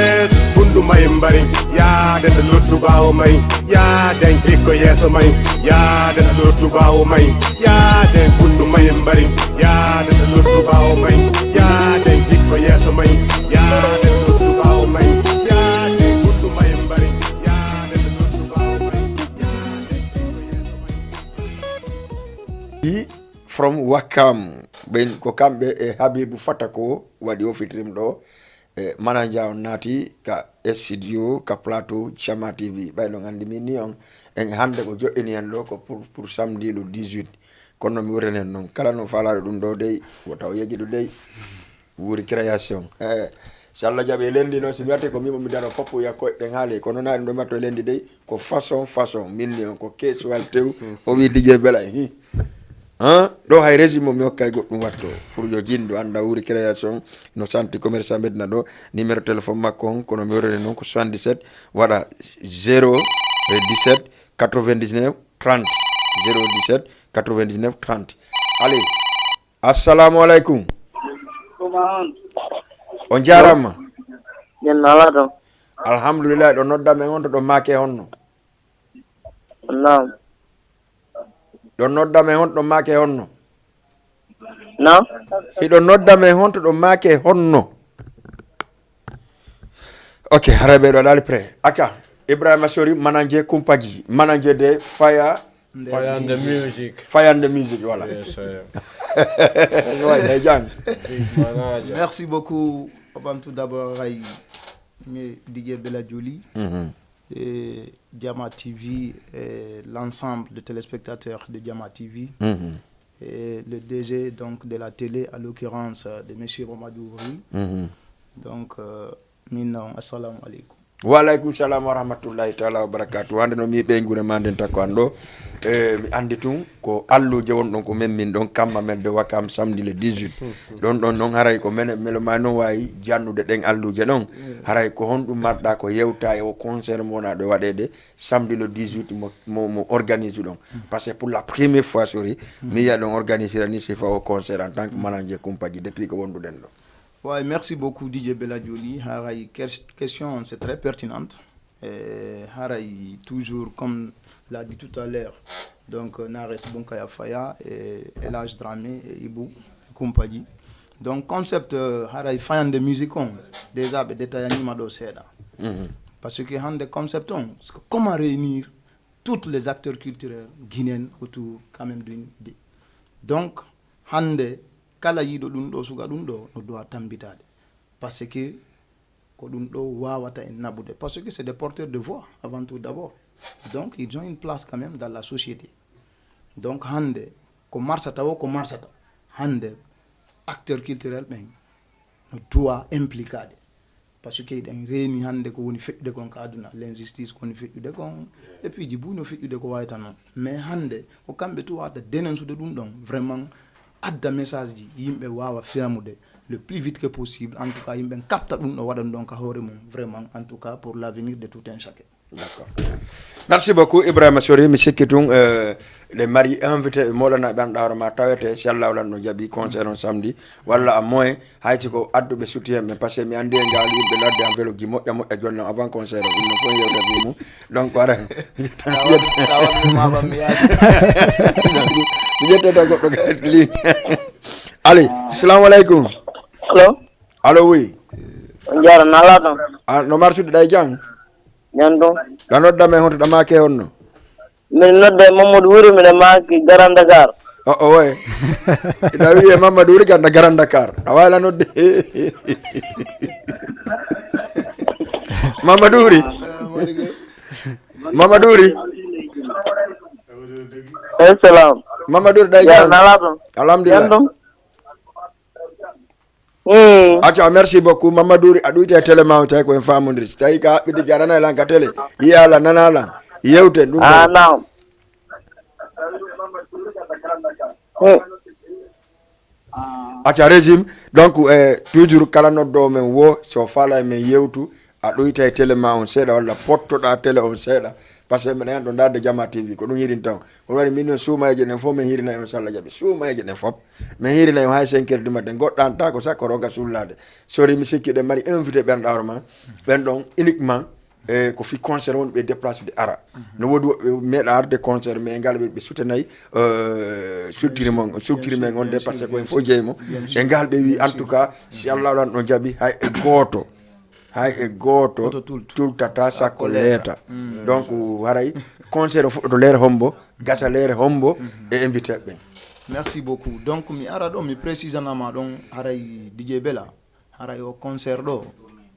Bundu may mbari, yaade nde luttu ɓaawo may. Yaaden hikko yeeso may, yaaden luttu ɓaawo may, yaaden bundu may mbari, yaaden luttu ɓaawo may, yaaden hikko yeeso may, yaaden luttu ɓaawo may, yaaden bundu may mbari, yaaden luttu ɓaawo may, yaaden hikko yeeso may. From Wakam, ɓen ko kamɓe e Habibu Fatako waɗi o fitirim ɗo. E, manager on naati ka studio, ka plateau Chama T V. Ɓay ɗon anndi min ni on, en hannde ko joɗɗini en ɗo ko pour, pour samedi le dix-huit. Kono mi wuurenen non, kala no faalaaɗo ɗum ɗo dey, wota o yeƴiɗo dey. Wuuri création. Eh, si Allah jaɓi e lenndi noon, si mi artii ko mimo mi daro foppu ya koyɗen haale, kono naa ɗum ɗo matto e lenndi dey, ko façon, façon, min ni on ko keesuwal tew, o wii D J Bela, hi. Han, ɗo hay régime o mi hokkay goɗɗum watto. Pour yo jinndu annda wuuri création, no santi commerçant Medina ɗo, numéro téléphone makko on, kono mi worrene noon ko soixante-dix-sept, waɗa zéro dix-sept quatre-vingt-dix-neuf trente, zéro dix-sept quatre-vingt-dix-neuf trente. Allez, assalamu alaikum. Kuma on. On jaaraama. Yen nala to. Alhamdulillah, ɗo nodda men on to ɗo maake honno. Naam. Ɗo nodda men on to ɗo maake honno. Naam. Hiɗo nodda men on to ɗo maake honno. Ok, haray ɓe ɗo ɗali prêt. Aka, Ibrahima Sori, manager kumpaji, manager de Fire. Fire and the music. Fire and the music, voilà. Yes, sir. Ouais, les gens. Big manager. Merci beaucoup. Avant tout d'abord, ay, mi D J Bella Jolie. Mhm. Et Jama T V, et l'ensemble des téléspectateurs de Jama T V. Mhm. Et le D G donc de la télé, à l'occurrence, euh, de monsieur Mamadou Ri. Mhm. Donc, euh, min non, assalamu alaikum. Wa alaikum salam wa rahmatullahi ta'ala wa barakatuh. Hande no mi ɓeynguure ma nden takko an ɗo. Eh, mi andi tun ko alluuje won ɗon ko men min ɗon kamma men de Wakam samedi le dix-huit. Ɗon ɗon non haray ko men, melo ma non wawi jannude ɗen alluuje ɗon. Haray ko honɗum marɗa ko yewta e o concert mo wona ɗo waɗede samedi le dix-huit mo, mo, mo organise ɗon. Parce que pour la première fois, sori, mi yiya ɗon organiser ni sifa o concert en tant que manager kumpaji depuis ko wonduɗen ɗo. Ouais, merci beaucoup, D J Bella Jolie. Haray, ques-, question, c'est très pertinente. Euh, haray, toujours, comme l'a dit tout à l'heure, donc, euh, Nares Bunkaya Faya, et El Hadj Dramé, et Ibu Kumpaji. Donc, concept, euh, haray, Fayande Music on, déjà, ɓe détaillanima ɗo seeɗa. Mhm. Parce que hande concept on, c'est que comment réunir tous les acteurs culturels guinéens autour quand même d'une idée. Donc, hande, kala yiɗo ɗum ɗo, suga ɗum ɗo, no doit tambitade. Parce que ko ɗum ɗo wawata en naɓude. Parce que c'est des porteurs de voix, avant tout d'abord. Donc, ils ont une place quand même dans la société. Donc, hande, ko marsata o, ko marsata. Hande, acteur culturel ɓen no doit implicade. Parce que eɗen reeni hande ko woni feƴƴude kon ka aduna, l'injustice ko woni feƴƴude kon, e piiji buy no feƴƴude ko wayta non. Mais hande, ko kamɓe tu wawata dénoncude ɗum ɗon, vraiment, adda message ji, yimɓe wawa feamude le plus vite que possible. En tout cas, yimɓe kapta ɗum ɗo waɗan ɗon ka hoore mum, vraiment, en tout cas, pour l'avenir de tout un chacun. D'accord. Merci beaucoup, Ibrahima Sori. Mi sikki tun, eh, ɗe mari invité, ɓe molana ɓe an ɗawra ma tawete, si Allah wala no jaɓi concert on samedi, walla à moins, hay si ko adduɓe soutien ɓe, parce que mi andi e ngal yimɓe ladde an velo ji moƴƴa moƴƴa jonna avant concert on, ɗum no fof yewta bi mum. Donc, ara, mi yetta, mi yetta. Tawa, tawa mi ma ba mi yaasi. Mi yetta tan goɗɗo ka ligne. Allez, assalamu alaikum. Allo? Allo, oui. On jaara, na ala ton? Ah, no marsude ɗay jang? Jam ɗum. Ɗa nodda men honto ɗa maake honno? Min nodda e Mamadou Wuri, miɗa maaki Grand Dakar. O, o, way. Ina wiye Mamadou Wuri ganda Grand Dakar. A wala nodde. Mamadou Wuri. Mamadou Wuri. Hey, salam. Mamadou Wuri ɗay jang? Na ala ton? Alhamdulillah. Jam ɗum. Mm. Acca, merci beaucoup. Mamadou Ri, a ɗuyte e télé ma, tawi ko en faamondiri. Si tawi ka haɓɓide jarana e lan ka télé, yiya lan, nana lan, yewten ɗum. Ah, naam. Mm. Acca, régime. Donc, eh, toujours kala noddo men wo, so faala e men yewtu, a ɗuyta e télé ma on seeɗa, walla pottoɗa télé on seeɗa. Parce que mbeɗa hen ɗo ndaarde Jama T V, ko ɗum yiɗinta on. Ko waɗi min on suumayeeje ɗen fof, min hiirina on, so Allah jaɓi. Suumayeeje ɗen fof, min hiirina on hay cinq heures du matin. Goɗɗo an taa ko sakko ronka sullaade. Sori, mi sikki ɗen mari invité ɓen ɗawro ma. Ɓen ɗon uniquement, e ko fi concert woni ɓe déplacé de ara. No woodi woɓɓe meeɗa arde concert, mais ngal ɓe, ɓe soutenay, euh, structure mon, structure men on de, parce que ko en fof jeyi mo. E ngal ɓe wi, en tout cas, si Allah ɗon ɗon jaɓi, hay e gooto. Hay e gooto tultata sakko leeta. Donc, haray, concert o fuɗɗoto leere hombo, gasa leere hombo, e invité ɓen. Merci beaucoup. Donc, mi ara ɗo, mi précisanama ɗon, haray D J Bella, haray o concert ɗo,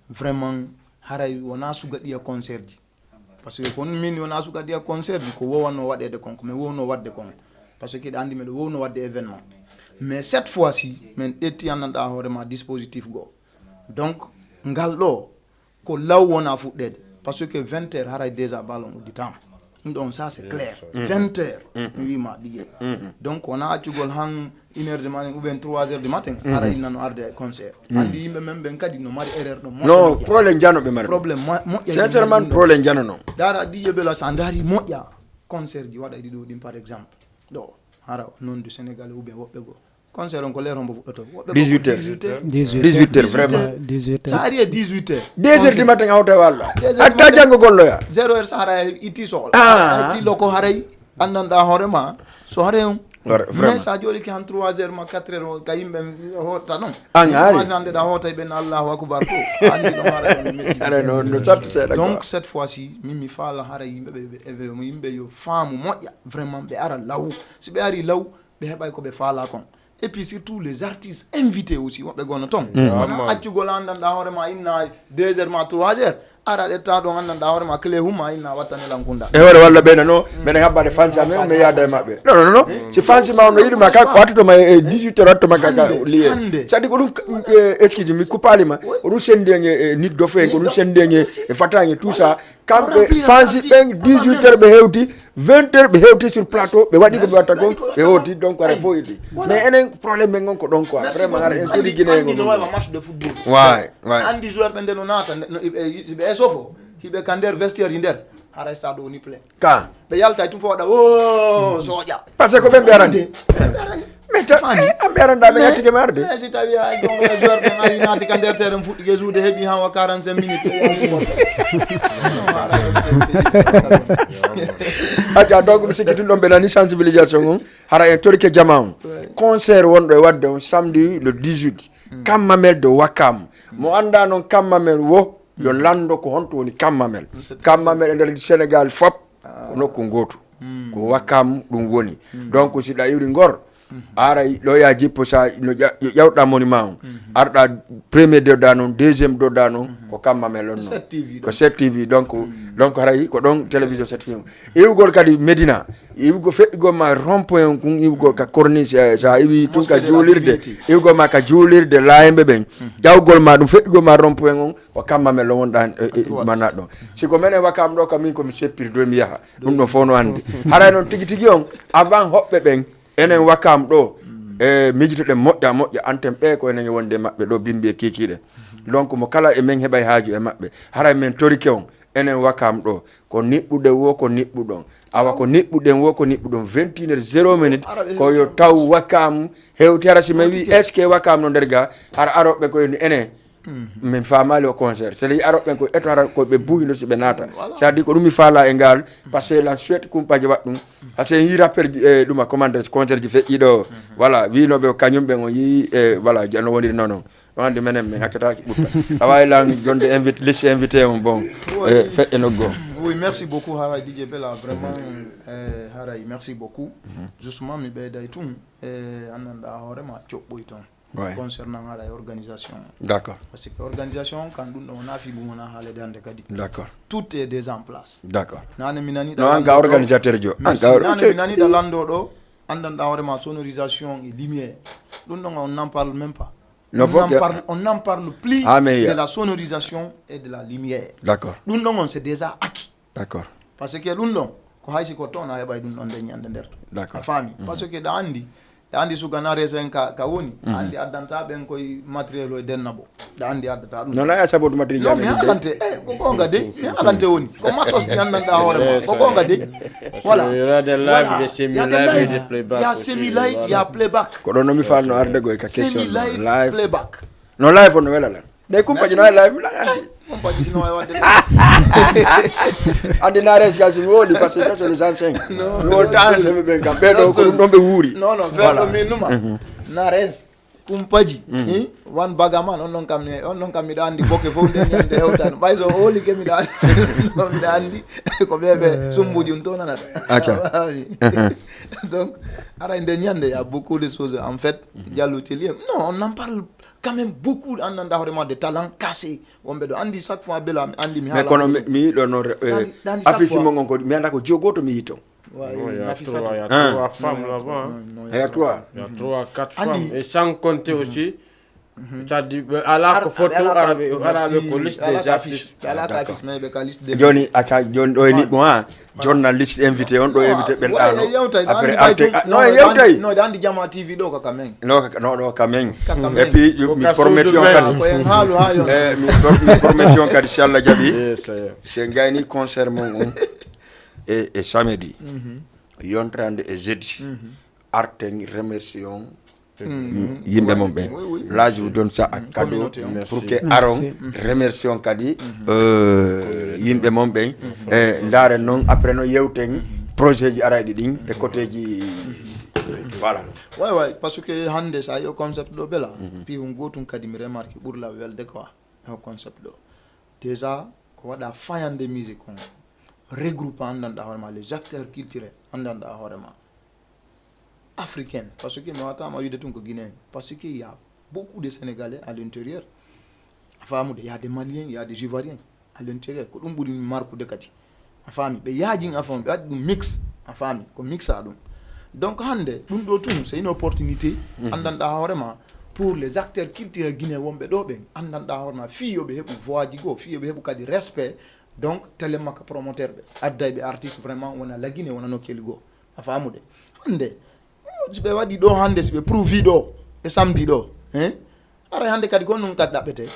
vraiment, haray wona suga ɗiya concert ji. Parce que kon min wona suka ɗiya concert ji, ko wowano waɗede kon, ko min wowno waɗde kon. Parce que hiɗa anndi miɗo wowno waɗde événement. Mais cette fois-ci, min ƴetti, anndanɗaa hoore maa, dispositif goo. Donc, ngal ɗoo, ko law wona fuɗɗeede. Parce que vingt heures, haray déjà ballon udditaama. Ɗum ɗon, ça, c'est clair. Vingt heures, mi wii ma, Didier. Donc, wona accugol han une heure du matin ou bien trois heures du matin, haray nano arde concert. Anndi yimɓe men ɓen kadi no mari erreur ɗo moƴƴa. Non, problème jano ɓe mari. Problème mo-, moƴƴa. Sincèrement, problème jano non. Dara Didier Bella, sa ndaari moƴƴa, concert ji waɗa ɗi ɗo ɗin, par exemple. Ɗo, hara non du Sénégal ou bien woɓɓe goo. Concert on ko l'heure hombo fuɗɗoto? Woɓɓe goo ko Dix-huit heures. Dix-huit heures. Dix-huit Dix-huit heures, heures. vraiment. Dix-huit Sa heures. Ari e dix-huit heures. Deux heures du matin, a hawta e walla. Deux heures du Atta matin. Janngo golloya. Zéro heure sa haray itti sohla. Ah. Itti loko haray, anndanɗaa hoore maa. So haray on. Wara, vraiment. Mais sa jooɗike han trois heures ma quatre heures on, ka yimɓe hoota non. An ari. Imagine hannde ɗa hoota e ɓen Allahu Akbar ko. Anndi ɗo haray on metti. Ara no, no satti seeɗa quoi. Donc cette fois-ci, min mi faala haray yimɓe ɓe, ɓe, ɓe, yimɓe yo faamu moƴƴa. Vraiment, ɓe ara law. Si ɓe ari law, ɓe heɓay ko ɓe faala kon. Et puis surtout les artistes invités aussi, woɓɓe goo no ton. Wona accugol anndanɗaa hoore maa inna deux heures ma trois heures. Ara ɗetta ɗon anndanɗaa hoore maa clé huma inna wattane lankunda. E hoore walla ɓe nano, mbeɗen haɓɓade fansi amen, mi yaada e maɓɓe. Non, non, non, non. Si fansi ma on no yiɗi ma, ka wattuto ma e dix-huit heures, watto ma ka, ka Hannde, lié. hannde. C'est-à-dire ko ɗum, eh, excuse, mi kupaali ma. Ko ɗum sendi en e, e nit dofe en, ko ɗum sendi en e, e fataange, tout ça. Kamɓe fansi ɓen dix-huit heures ɓe hewti, vingt heures ɓe hewti sur plateau, ɓe waɗi ko ɓe watta kon, ɓe hewti, donc ara fof itti. Mais enen problème men on ko ɗon quoi. Vraiment, ara en toni Guinée en Anndi no on. Wawa match de football. Ouais, ouais. Anndi joueur ɓe nde no naata, nde no, hiɓe, hiɓe e sofo, hiɓe ka nder vestiaire ji nder, hara stade o ni plein. Ka. Ɓe yaltay tun fof waɗa, "Oh, soƴa." Parce que ko ɓen ɓe arani. Ɓe arani. Mais ta, eh, an ɓe arani da ɓe yatti ke marde. Mais si tawi ay gonga e joueur ɓen ari naati ka nder terrain fuɗɗi gesuude heɓi han wa quarante-cinq minutes. Aja, donc mi sikki tun ɗon ɓe nani sensibilisation on. Hara en torike jama on. Concert wonɗo e wadde on samedi le dix-huit. Kammamel de Wakam. Mo annda non Kammamel wo yo lando ko honto woni Kammamel. Kammamel e nder Sénégal fop ko nokku gootu. Ko Wakam ɗum woni. Donc si ɗa iwri Ngor, aray ɗo ya jippo sa no ƴa-, ƴawɗa monument on. Arɗa premier dodda non, deuxième dodda non, ko Kammamel on non. Ko sept T V, donc, donc haray ko ɗon télévision sept T V. Iwgol kadi Médina, iwgo feƴƴugol ma rond-point on kun, iwgol ka corniche, eh, sa iwi tun ka juulirde, iwgol ma ka juulirde laayɓe ɓen. Ƴawgol ma ɗum feƴƴugol ma rond-point on, o Kammamel on wonɗa, eh, eh, mana ɗon. Si ko menen Wakam ɗo, kam min ko mi seppiri dow mi yaha. Ɗum ɗon fof no anndi. Haray noon tigi tigi on, avant hoɓɓe ɓen, enen Wakam ɗo, e miijitoɗen moƴƴa moƴƴa, anten ɓe ko enen e wonde e maɓɓe ɗo bimbi e kiikiiɗe. Donc mo kala e men heɓay haaju e maɓɓe. Haray men torike on, enen Wakam ɗo, ko niɓɓuɗen wo ko niɓɓuɗon. Awa ko niɓɓuɗen wo ko niɓɓuɗon. Vingt et une heures zéro minute, ko yo taw Wakam hewti. Hara si men wi, est-ce que Wakam no nder ga? Hara aroɓe ko ni enen. Min faamaali o concert. C'est-à-dire aroɓe ɓen ko eto hara ko ɓe buhi no si ɓe naata. C'est-à-dire ko ɗum mi faala e ngal, parce que lan souhaite kumpaji waɗ ɗum. Parce que yi rappeur ji, eh, ɗum a commande concert ji feƴƴi ɗo. Voilà, winoɓe ko kañum ɓen o yi, eh, voilà, no woniri non non. Ɗon anndi menen min hakkataaki ɓutta. A waawi lan jonde invite, liste invité on bon. Eh, feƴƴe noggo. Oui, merci beaucoup, Haray D J Bella. Vraiment, eh, Haray, merci beaucoup. Justement, mi ɓeyday tun, eh, anndanɗaa hoore ma coɓɓoy ton. Ouais. Concernant haray organisation. D'accord. Parce que organisation kan ɗum ɗo wona fi ɗum wona haalede hannde kadi. D'accord. Tout est déjà en place. D'accord. Nane mi nani Non, an ka organisateur jo. An Merci. ka Nane mi nani da lando ɗo, anndanɗaa hoore ma sonorisation et lumière. Ɗum ɗon on n'en parle même pas. No On fof n'en ke- parle, on n'en parle plus Ah, mais de ya- la sonorisation et de la lumière. D'accord. Ɗum ɗon on c'est déjà acquis. D'accord. Parce que ɗum ɗon ko hay si ko toon a heɓay ɗum ɗon nde ñande nder to. D'accord. A faami? Parce que ɗa anndi, ɗa anndi suka na resen ka, ka woni, a anndi addanta ɓen koye matériel o e denna bo. Ɗa anndi addata ɗum. Non, non, ya sabotu matériel Non, jami mi hidde. Haalante, eh, ko gonga de, mi haalante woni. Ko matos mi anndanɗaa hoore ma. Ko gonga de. Voilà. Il y aura des lives, Voilà. des Il y a des semi-lives et lives. des playbacks Il y a aussi, semi-live, il y a voilà. Playback. Ko ɗon no mi falno arde goy ka question. Semi-live, Live. Playback. No live on no wela lan. Ɗe kumpaji no live mi lan anndi. Kumpaji sino wawi wadde. Anndi na res ka si mi woli parce que ça c'est les anciens. Mi woli ta ancien ɓe ɓen kam. Ɓe ɗo ko ɗum ɗon ɓe wuuri. Non, non, Voilà. Ferɗo min numa. Na res. Kumpaji. Hi? Wan bagaman, on non kam ne, on non kam miɗa anndi boke fof nde ñande hewtan. Ɓay so oli ke miɗa anndi. Miɗa anndi. Ko ɓe ɓe sumbuji on to nanata. Acca. Donc, haray nde ñande, il y a beaucoup de choses en fait. Diallo Teliem. Non, on en parle quand même beaucoup, anndanɗaa hoore ma de talent cassé. Wonɓe ɗo anndi chaque fois bela mi anndi mi Mais kono mi mi yiɗo noon re- eh, Ɗan- ɗan chaque affiche fois. Mon on ko mi annda ko jogoto mi yito. Ouais, non, il y a Nafissatou. Trois, il y a Hein? Trois Non, femmes il y a là-bas, trois. Hein. Non, non, Il y a trois. Il y a trois, quatre Andy. Femmes. Et sans compter aussi, c'est-à-dire, euh, ala ko photo, ala, ala ko liste des affiches. Ala ko affiche, mais ɓe ka liste des Joni, aka, joni ɗo e niɓɓo, ha? Jonna liste invité on, ɗo invité ɓen ɗano. Après, ante, ah, non, e yewtay. No, ɗa andi Jama T V ɗo ka, ka men. No, ka, no, ɗo ka men. Ka, ka men. Et puis, mi promettion kadi. Ko en haalu ha yon. Eh, mi pro-, mi promettion kadi, si Allah jaɓi. Yes, sir. Si en gayni concert mon on, e, e samedi. Mhm. Yontrande e jeudi. Mhm. Arten remercier on. Mm. Yimɓe mon ɓen. Oui, oui. Là, je vous donne ça à cadeau pour que aron remercier on kadi, euh, yimɓe mon ɓen. E ndaaren non, après non yewten projet ji arayɗi ɗin e côté ji, voilà. Ouais, ouais, parce que hannde sa yo concept ɗo bela, puis on gotum kadi mi remarque ɓurla welde quoi, o concept ɗo. Déjà, ko waɗa fayande musique on, regroupe anndanɗa hoore ma, les acteurs culturels anndanɗa hoore ma. Africaine, parce que mi wawata ma wiide tun ko Guinéen, parce que il y a beaucoup de Sénégalais à l'intérieur. A faamude, il y a des Maliens, il y a des Ivoiriens à l'intérieur. Ko ɗum ɓuri markude kadi. A faami, ɓe yaajin a faami, ɓe waɗi ɗum mix, a faami, ko mixa ɗum. Donc hannde, ɗum ɗo tun, c'est une opportunité, anndanɗa hoore ma, pour les acteurs culturels guinéens wonɓe ɗo ɓen, anndanɗa hoore ma, fii yo ɓe heɓu voix ji goo, fii yo ɓe heɓu kadi respect, donc, télé makka promoteur ɓe, adday ɓe artiste vraiment, wona la Guinée, wona nokkeeli goo. A faamude? Hannde, si ɓe waɗi ɗo hannde, si ɓe prouvi ɗo, e samedi ɗo, hein? Aray hannde kadi ko non kadi ɗaɓɓete.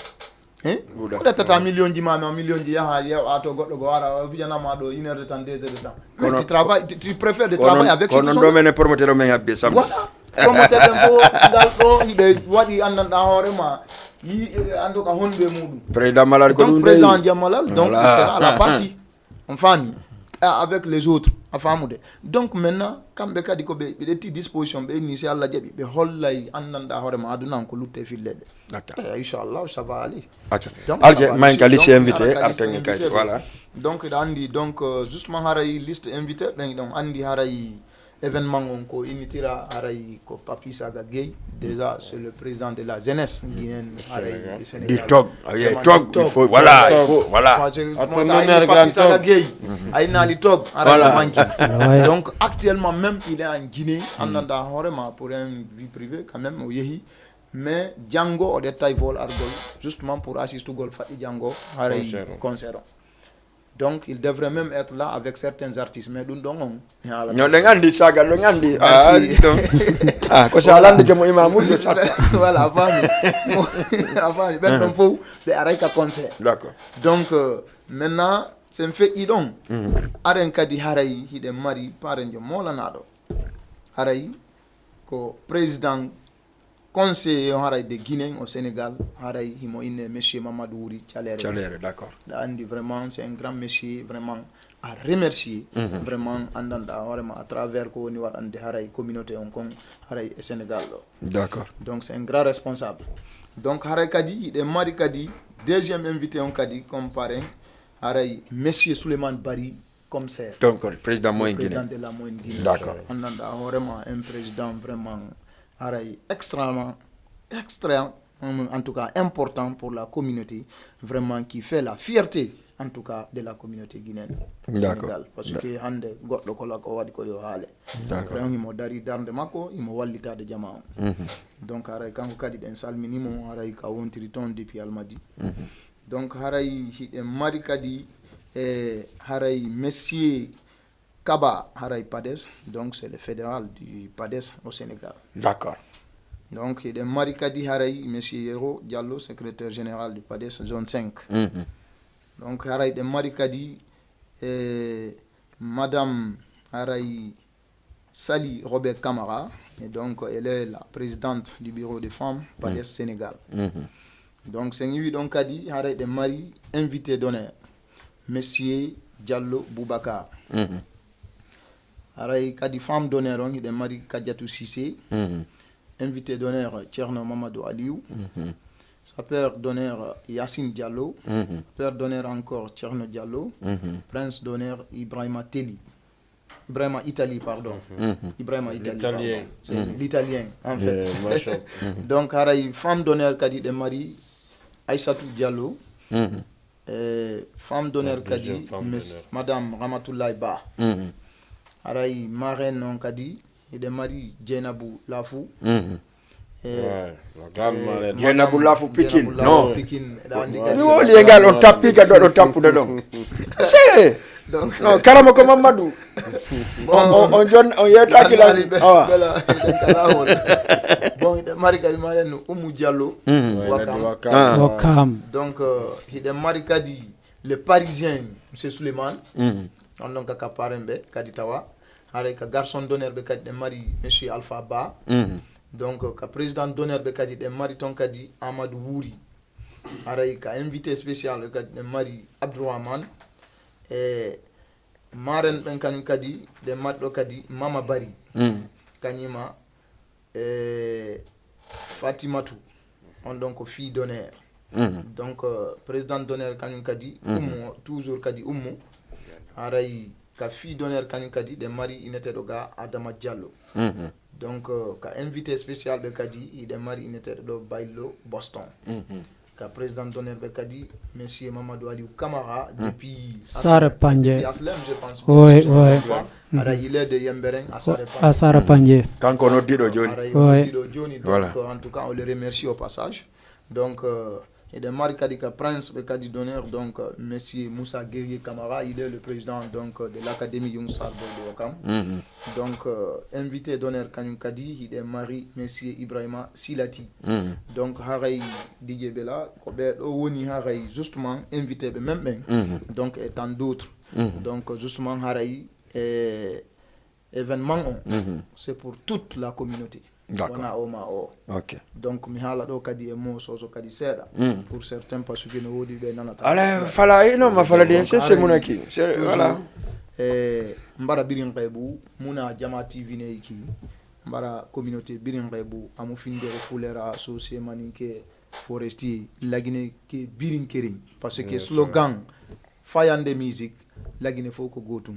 Hein? Ko ɗettata million ji ma, ma million ji yaha, yewa to goɗɗo go ara, o fijanama ɗo une heure de temps, deux heures de temps. Mais tu travailles, tu, tu préfères de travailler avec ceux qui sont là. Kono ɗo men e promoteur men habde samedi. Voilà. Promoteur ɓen fof, ngal ɗo, hiɓe waɗi anndanɗa hoore ma, yi, en tout cas, hondu e muɗum. Président Malal ko ɗum. Donc, président Dia Malal, donc, il sera à la partie. On faami? A, avec les autres, a faamude. Donc, maintenant, kamɓe kadi ko ɓe, ɓe ƴetti disposition, ɓe inni, si Allah jaɓi, ɓe hollay anndanɗa hoore ma aduna on ko lutte e filleɗe. D'accord. Eh, inchallah, ça va aller. Acca. Donc, Alje, ça va, man ka liste donc, invité, hara ka liste arten e kaydi, invité, voilà. Donc, hiɗa anndi, donc, euh, justement, haray liste invité, ɓen hiɗon anndi haray événement on ko innitira, haray ko Papi Saga Gueye. Déjà, c'est le président de la jeunesse guinéenne, haray Sénégal. Di tog, ah, yeah, vraiment, tog, il faut, voilà, il faut, voilà. Moi, je, moi, ça, Papi Saga Gueye, a innaali tog, haray ko manki. Ouais. Donc, actuellement même, il est en Guinée, anndanɗa hoore ma, pour une vie privée, quand même, o yehi. Mais janngo o ƴettay vol argol, justement pour assistugol faɗɗi janngo, haray concert on. Donc, il devrait même être là avec certains artistes, mais ɗum ɗon on, mi haala. No, ɗen anndi, sagal ɗon anndi. Ah, merci. Ɗon. Ah, ko sa landike mo imamu, yo sat. Voilà, a faami. Mo, a faami. Ɓen ɗon fof, ɓe aray ka concert. D'accord. Donc, euh, maintenant, sen feƴƴi ɗon, aren kadi haray hiɗen mari parenjo moolanaɗo. Haray ko président conseiller on haray de Guinée au Sénégal, haray himo inne Monsieur Mamadou Wuri Calere. Calere, d'accord. Ɗa anndi vraiment, c'est un grand monsieur, vraiment, à remercier. Vraiment, anndanɗa hoore ma à travers ko woni waɗande haray communauté on kon, haray e Sénégal ɗo. D'accord. Donc, c'est un grand responsable. Donc, haray kadi, hiɗen mari kadi deuxième invité on kadi, comme parrain, haray Monsieur Souleymane Barry, commissaire. Donc, président moyen Guinée. Président de la moyenne Guinée. D'accord. Anndanɗa hoore ma, un président vraiment, haray extrêmement, extrêmement, en tout cas important pour la communauté, vraiment qui fait la fierté, en tout cas, de la communauté guinéenne. D'accord. Sénégal. Parce que hannde goɗɗo kala ko waɗi ko yo haale. D'accord. Donc, himo dari darnde makko, himo wallitaade jamaa on. Donc, haray kanko kadi ɗen salmini mo, haray ka wontiri toon depuis Almadi. Donc, haray hiɗen mari kadi, eh, haray Monsieur Kaba, haray PADES, donc c'est le fédéral du PADES au Sénégal. D'accord. Donc, hiɗen mari kadi haray Monsieur Yero Diallo, secrétaire général du PADES, zone cinq. Donc, haray ɗen mari kadi, eh, Madame haray Sali Robert Camara, et donc elle est la présidente du bureau de femmes PADES Sénégal. Donc, sen iwi ɗon kadi, haray ɗen mari invité d'honneur, Monsieur Diallo Boubacar. Haray kadi femme d'honneur on, hiɗen mari Kadiatou Cissé. Invité d'honneur, Thierno Mamadou Aliou. Sapeur d'honneur, Yacine Diallo. Sapeur d'honneur encore, Thierno Diallo. Prince d'honneur, Ibrahima Telly. Ibrahima Italie, pardon. Ibrahima Italie, pardon. L'italien. C'est l'italien, en fait. Donc, haray femme d'honneur kadi ɗen mari Aïssatou Diallo. Eh, femme d'honneur kadi, Madame Ramatoulaye Ba. Haray marraine non kadi, hiɗen mari Jeynabou Lafou. Mhm. Eh, Ouais, la grande eh, marraine. Jeynabou Lafou Pikine, Jeynabou Lafou non. Pikine, eɗa anndi kadi. Mi woli e ngal on tappi kadi ɗo ɗon tappude ɗon. C'est. Donc, non, karama ko Mamadou. Bon, on, on, on jon-, on yettaaki lan. Awa. Bela, hiɗen kala hol. Bon, hiɗen mari kadi marraine Oumou Diallo. Mhm. Ouais, Wakam. Wakam. Ah. Wakam. Donc, euh, hiɗen mari kadi le Parisien, Monsieur Souleymane. Mhm. On ɗon ka, ka parrain ɓe kadi tawa. Haray ka garçon d'honneur ɓe kadi ɗen mari Monsieur Alpha Ba. Mhm. Donc, ka président d'honneur ɓe kadi ɗen mari ton kadi Amadou Wuri. Haray ka invité spécial ɓe kadi ɗen mari Abdourahmane. E marraine ɓen kañum kadi ɗen mari ɗo kadi Mama Bari. Mhm. Kañuma e Fatimatu, on ɗon ko fille d'honneur. Mhm. Donc, euh, président d'honneur kañum kadi, mhm, Ummu, toujours kadi Ummu. Haray ka fille d'honneur kañum kadi, ɗen mari inneteeɗo ga Adama Diallo. Mhm. Donc, euh, ka invité spécial ɓe kadi, hiɗen mari inneteeɗo ɗo Baylo Boston. Mhm. Ka président d'honneur ɓe kadi, Monsieur Mamadou Aliou Camara, hmm, depuis Sare Aslem, Pandje. Depuis Aslem, je pense, oui, si je ne me trompe pas. Mhm. Haray il est de Yemberen à Sare Pandje. À Sare Pandje. Kanko noddiɗo jooni. Haray noddiɗo jooni, donc, voilà, en tout cas, on le remercie au passage. Donc, euh, eɗen mari kadi ka prince ɓe kadi d'honneur, donc, euh, Monsieur Moussa Guerrier Camara, il est le président, donc, euh, de l'Académie Young Star Boy de Ouakam. Mhm. Donc, euh, invité d'honneur kañum kadi, hiɗen mari Monsieur Ibrahima Silati. Mhm. Donc, haray D J Bella, ko ɓe ɗo woni haray justement invité ɓe men ɓen. Mhm. Donc, et tant d'autres. Mhm. Donc, justement, haray, e événement on, mhm, c'est pour toute la communauté. D'accord. Wona o ma o. Ok. Donc, mi haala ɗo kadi e mo soso kadi seeɗa. Mm. Pour certains, parce que no woodi ɓe nanata. Ala, fala, eh, non, ma fala de, donc, c'est, c'est haray mon acquis. C'est, toujours, voilà. E mbara birin kaybu, muna jama T V ne iki. Mbara communauté birin kaybu, amu finde o fulera, so se maninke forestier, lagine ke birin kering. Parce que, eh, slogan, fayande musique, lagine fof ko gootum.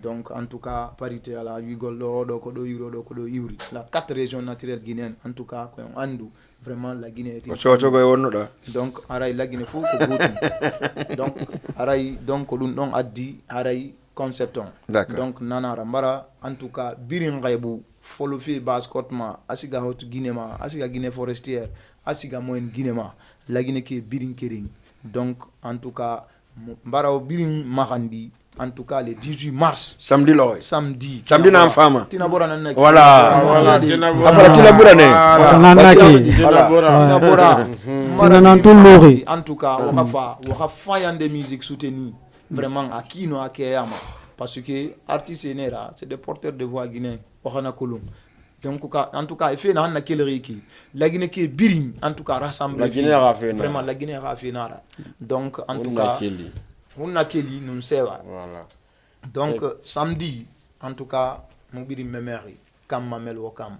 Donc, en tout cas, parité alaa, wiigol ɗo, ɗo ko ɗo iwri, ɗo ko ɗo iwri. La quatre régions naturelles guinéennes, en tout cas, ko on anndu, vraiment, la Guinée est une... Ko Sotogo e wonnuɗa. Donc, haray lagine fof ko gootum. Donc, haray, donc, ko ɗum ɗon addi, haray concept on. D'accord. Donc, nanara, mbara, en tout cas, birin kaybu, folo fi bas kot ma, asiga hot Guinée ma, asiga Guinée forestière, asiga moyen Guinée ma, lagine ke birin kering. Donc, en tout cas, Mo-, mbara o birin mahandi, en tout cas, le dix-huit mars. Samedi lo. Samedi. Samedi na fama. Tina bora nan na. Voilà. Voilà, tina bora. Afara tina bora ne. Voilà. Tina nan na ki. Tina bora. Tina bora. Mhm. Tina nan tun lori. En tout cas, waka fa, waka fa yande musique soutenue. Vraiment, a kino a keyama. Parce que artiste nera, c'est des porteurs de voix guinéens. Waka na kolon. Donc, ka, en tout cas, e fena hanna kelere ki. Lagine ke birin, en tout cas, rassemble. Lagine fi. Ra fena. Vraiment, lagine ra fena ra. Donc, en tout cas, hunna keli, nun sewa. Voilà. Donc, eh, samedi, en tout cas, mo birin memeri, kam mamel wo kam.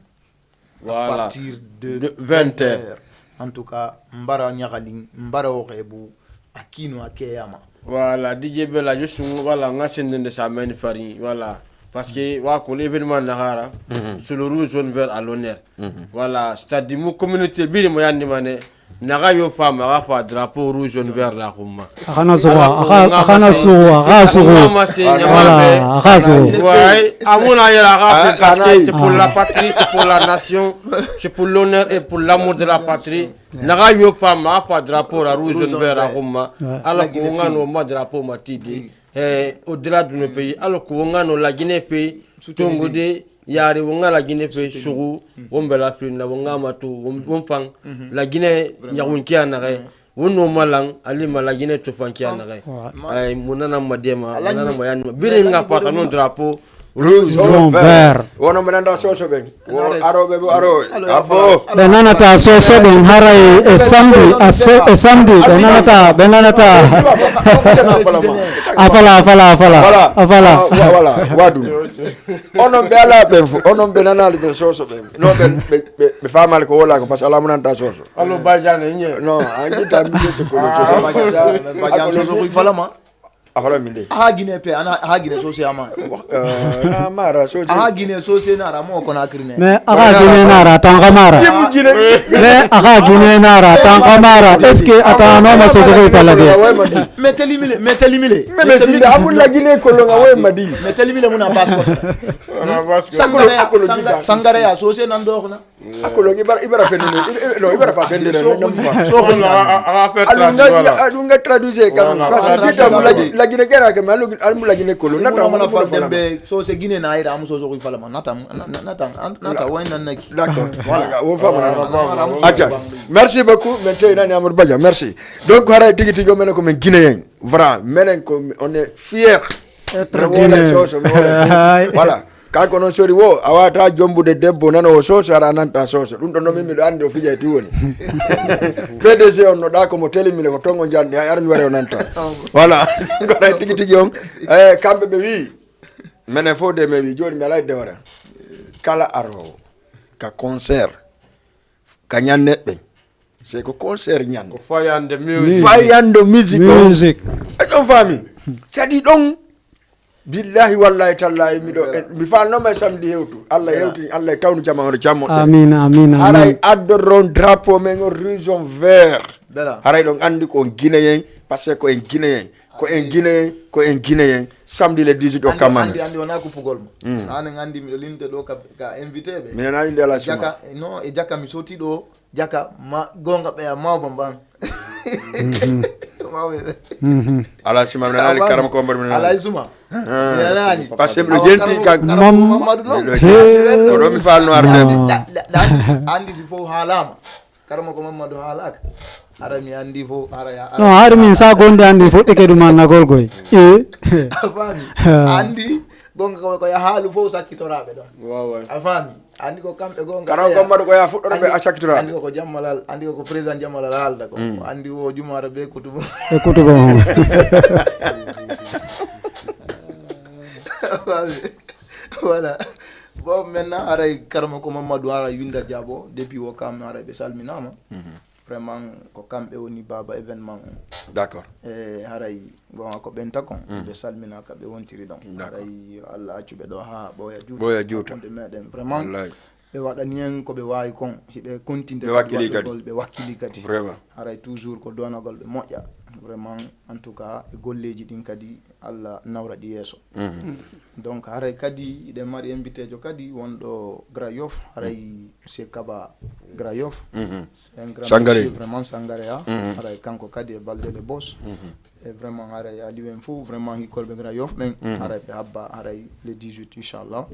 Voilà. À partir de, de vingt heures. Vingt heures. En tout cas, mbara nyagalin, mbara o rebu, a kino a keyama. Voilà, D J Bella, juste, voilà, nga sendende sa meni fari, voilà. Parce que, wa ko l'événement nahara, mhm, c'est le rouge, jaune, vert à l'honneur. Mhm. Voilà, c'est-à-dire, mu communauté, biri mo yandi mane, naga yo femme, aga fa drapeau rouge, jaune, vert la kuma. Akana sogo, aka-, akana sogo, aka sogo. Voilà, aka sogo. Ouais, amuna yera, aka, parce que c'est pour la patrie, c'est pour la nation, c'est pour l'honneur et pour l'amour de la patrie. Naga yo femme, aga fa drapeau la rouge, jaune, vert la kuma. Ouais. Ala ko ngano ma drapeau ma tidi. Eh, au-delà de nos pays, alors que wonga no la Guinée fait, tongude, yari wonga la Guinée fait, sugu, wombe la fin, na wonga ma to, won, won fan, la Guinée, vraiment, nyagun kia na re, won no malang, ali ma la Guinée to fan kia na re. Ouais. Ay, munana ma dema, munana ma yanma. Biringa pata non drapeau, rouge, jaune, vert. Wono menanda soso ben. Wo aroɓe, wo aroɓe. Abo. Ɓe nanata soso ɓen haray e samedi, a se-, e samedi, ɓe nanata, ɓe nanata. A fala, a fala, a fala. Voilà. A fala. Ah, wa-, voilà. Wa ɗum. Onon ɓe ala ɓen fo, onon ɓe nanali ɓen soso ɓen. Non, ɓe, ɓe, ɓe, ɓe famali ko wola ko, parce que ala mo nanta soso. Allo, Badiane, nye. Non, an kita mi se ko lo soso. Ah, Badiane, Badiane soso ko falama. A fala min de. Aha Guinée pe, ana aha Guinée sosé ama. Euh, na mara sosé. Aha Guinée sosé na ra mo Conakry ne. Mais aha Guinée na ra tan ka mara. Ye mu Guinée. Mais aha Guinée na ra tan ka mara. Est-ce que ata no ma sosé ko fala de? Meteli mile, meteli mile. Mais mais si amul la Guinée ko lo nga we madi. Meteli mile muna passeport. Sangare, sangare ya sosé nan do na. Ako lo ibara ibara fende no. I- i- No ibara fa fende no. No fa. Soxna. Aɗum nga traduise kan. Parce que la Guinée kera ke malu al mu la Guinée ko lo nata mo fala. Be so se Guinée na ira am so so fala ma nata nata nata way nan naki. D'accord. Voilà. Wo fa ma. Acha. Merci beaucoup. Maintenant nani Amadou Badja. Merci. Donc hara tigi tigi men ko men Guinéen. Voilà, menen ko on est fier. Être Guinéen. Voilà. Kanko non sori wo a wata jombude debbo nano o soso ara nanta soso ɗum ɗon noon min miɗo anndi o fija e ti woni. P D G on no ɗa ko mo telimile ko tongo jande hay armi ware o nanta. Voilà. Kono tigi tigi on e kamɓe ɓe wi menen fof de men wi joni mi alay dewre kala arowo ka concert ka ñanneɓɓe c'est ko concert ñande ko fayande musique fayande musique musique e ɗon faami sadi ɗon billahi wallahi tallahi miɗo mi falnoma e samedi hewtu allah hewtini allah e tawnu jama hono jammoɗo amin amin haray addor ɗon drapeau men on région vert haray ɗon anndi ko on guinéen parce que ko en guinéen ko en guinéen ko en guinéen samedi le dix-huit o kamman andi andi wona kuppugol mo anen andi miɗo linde ɗo ka ka invité ɓe minen andi nde ala suma jaka non e jaka mi soti ɗo jaka ma gonga ɓeya mawba mban mawɓe ɓe ala suma minen ali karama ko mbaɗ minen ala suma alani parce que miɗo jenti kan mamadu non oɗo mi falno arde andi si fof haalama karama ko mamadu haalaka hara mi andi fof hara ya non hari min sa gonde andi fof ɗeke ɗum annagol koy e a faami andi gonga ko ya haalu fof sakkitoraɓe ɗon a faami andi ko kamɓe gonga karan ko mbaɗo ko ya fuɗɗoro ɓe a sakkitora andi ko jammalal andi ko président jammalal haalda ko andi o jumara ɓe kutubo e kutubo voilà bon maintenant haray karama ko mamadou haray winda diabo depuis o kam haray ɓe salminama vraiment ko kamɓe woni baba événement on d'accord e haray gonga ko ɓen takon ɓe salmina ka ɓe wontiri ɗon haray allah accuɓe ɗo ha ɓoya juuta ɓoya juuta meɗen vraiment ɓe waɗani en ko ɓe wawi kon hiɓe continde ɓe wakkili kadi ɓe wakkili kadi vraiment haray toujours ko donagol ɓe moƴƴa vraiment en tout cas e golleji ɗin kadi allah nawra ɗi yeeso donc haray kadi hiɗen mari invitejo kadi wonɗo grayof haray monsieur kaba grayof c'est un grand monsieur vraiment sangare a haray kanko kadi e balde le bos e vraiment haray aliwen fou vraiment hikkolɓe grayof ɓen haray ɓe habba haray le dix-huit inchallah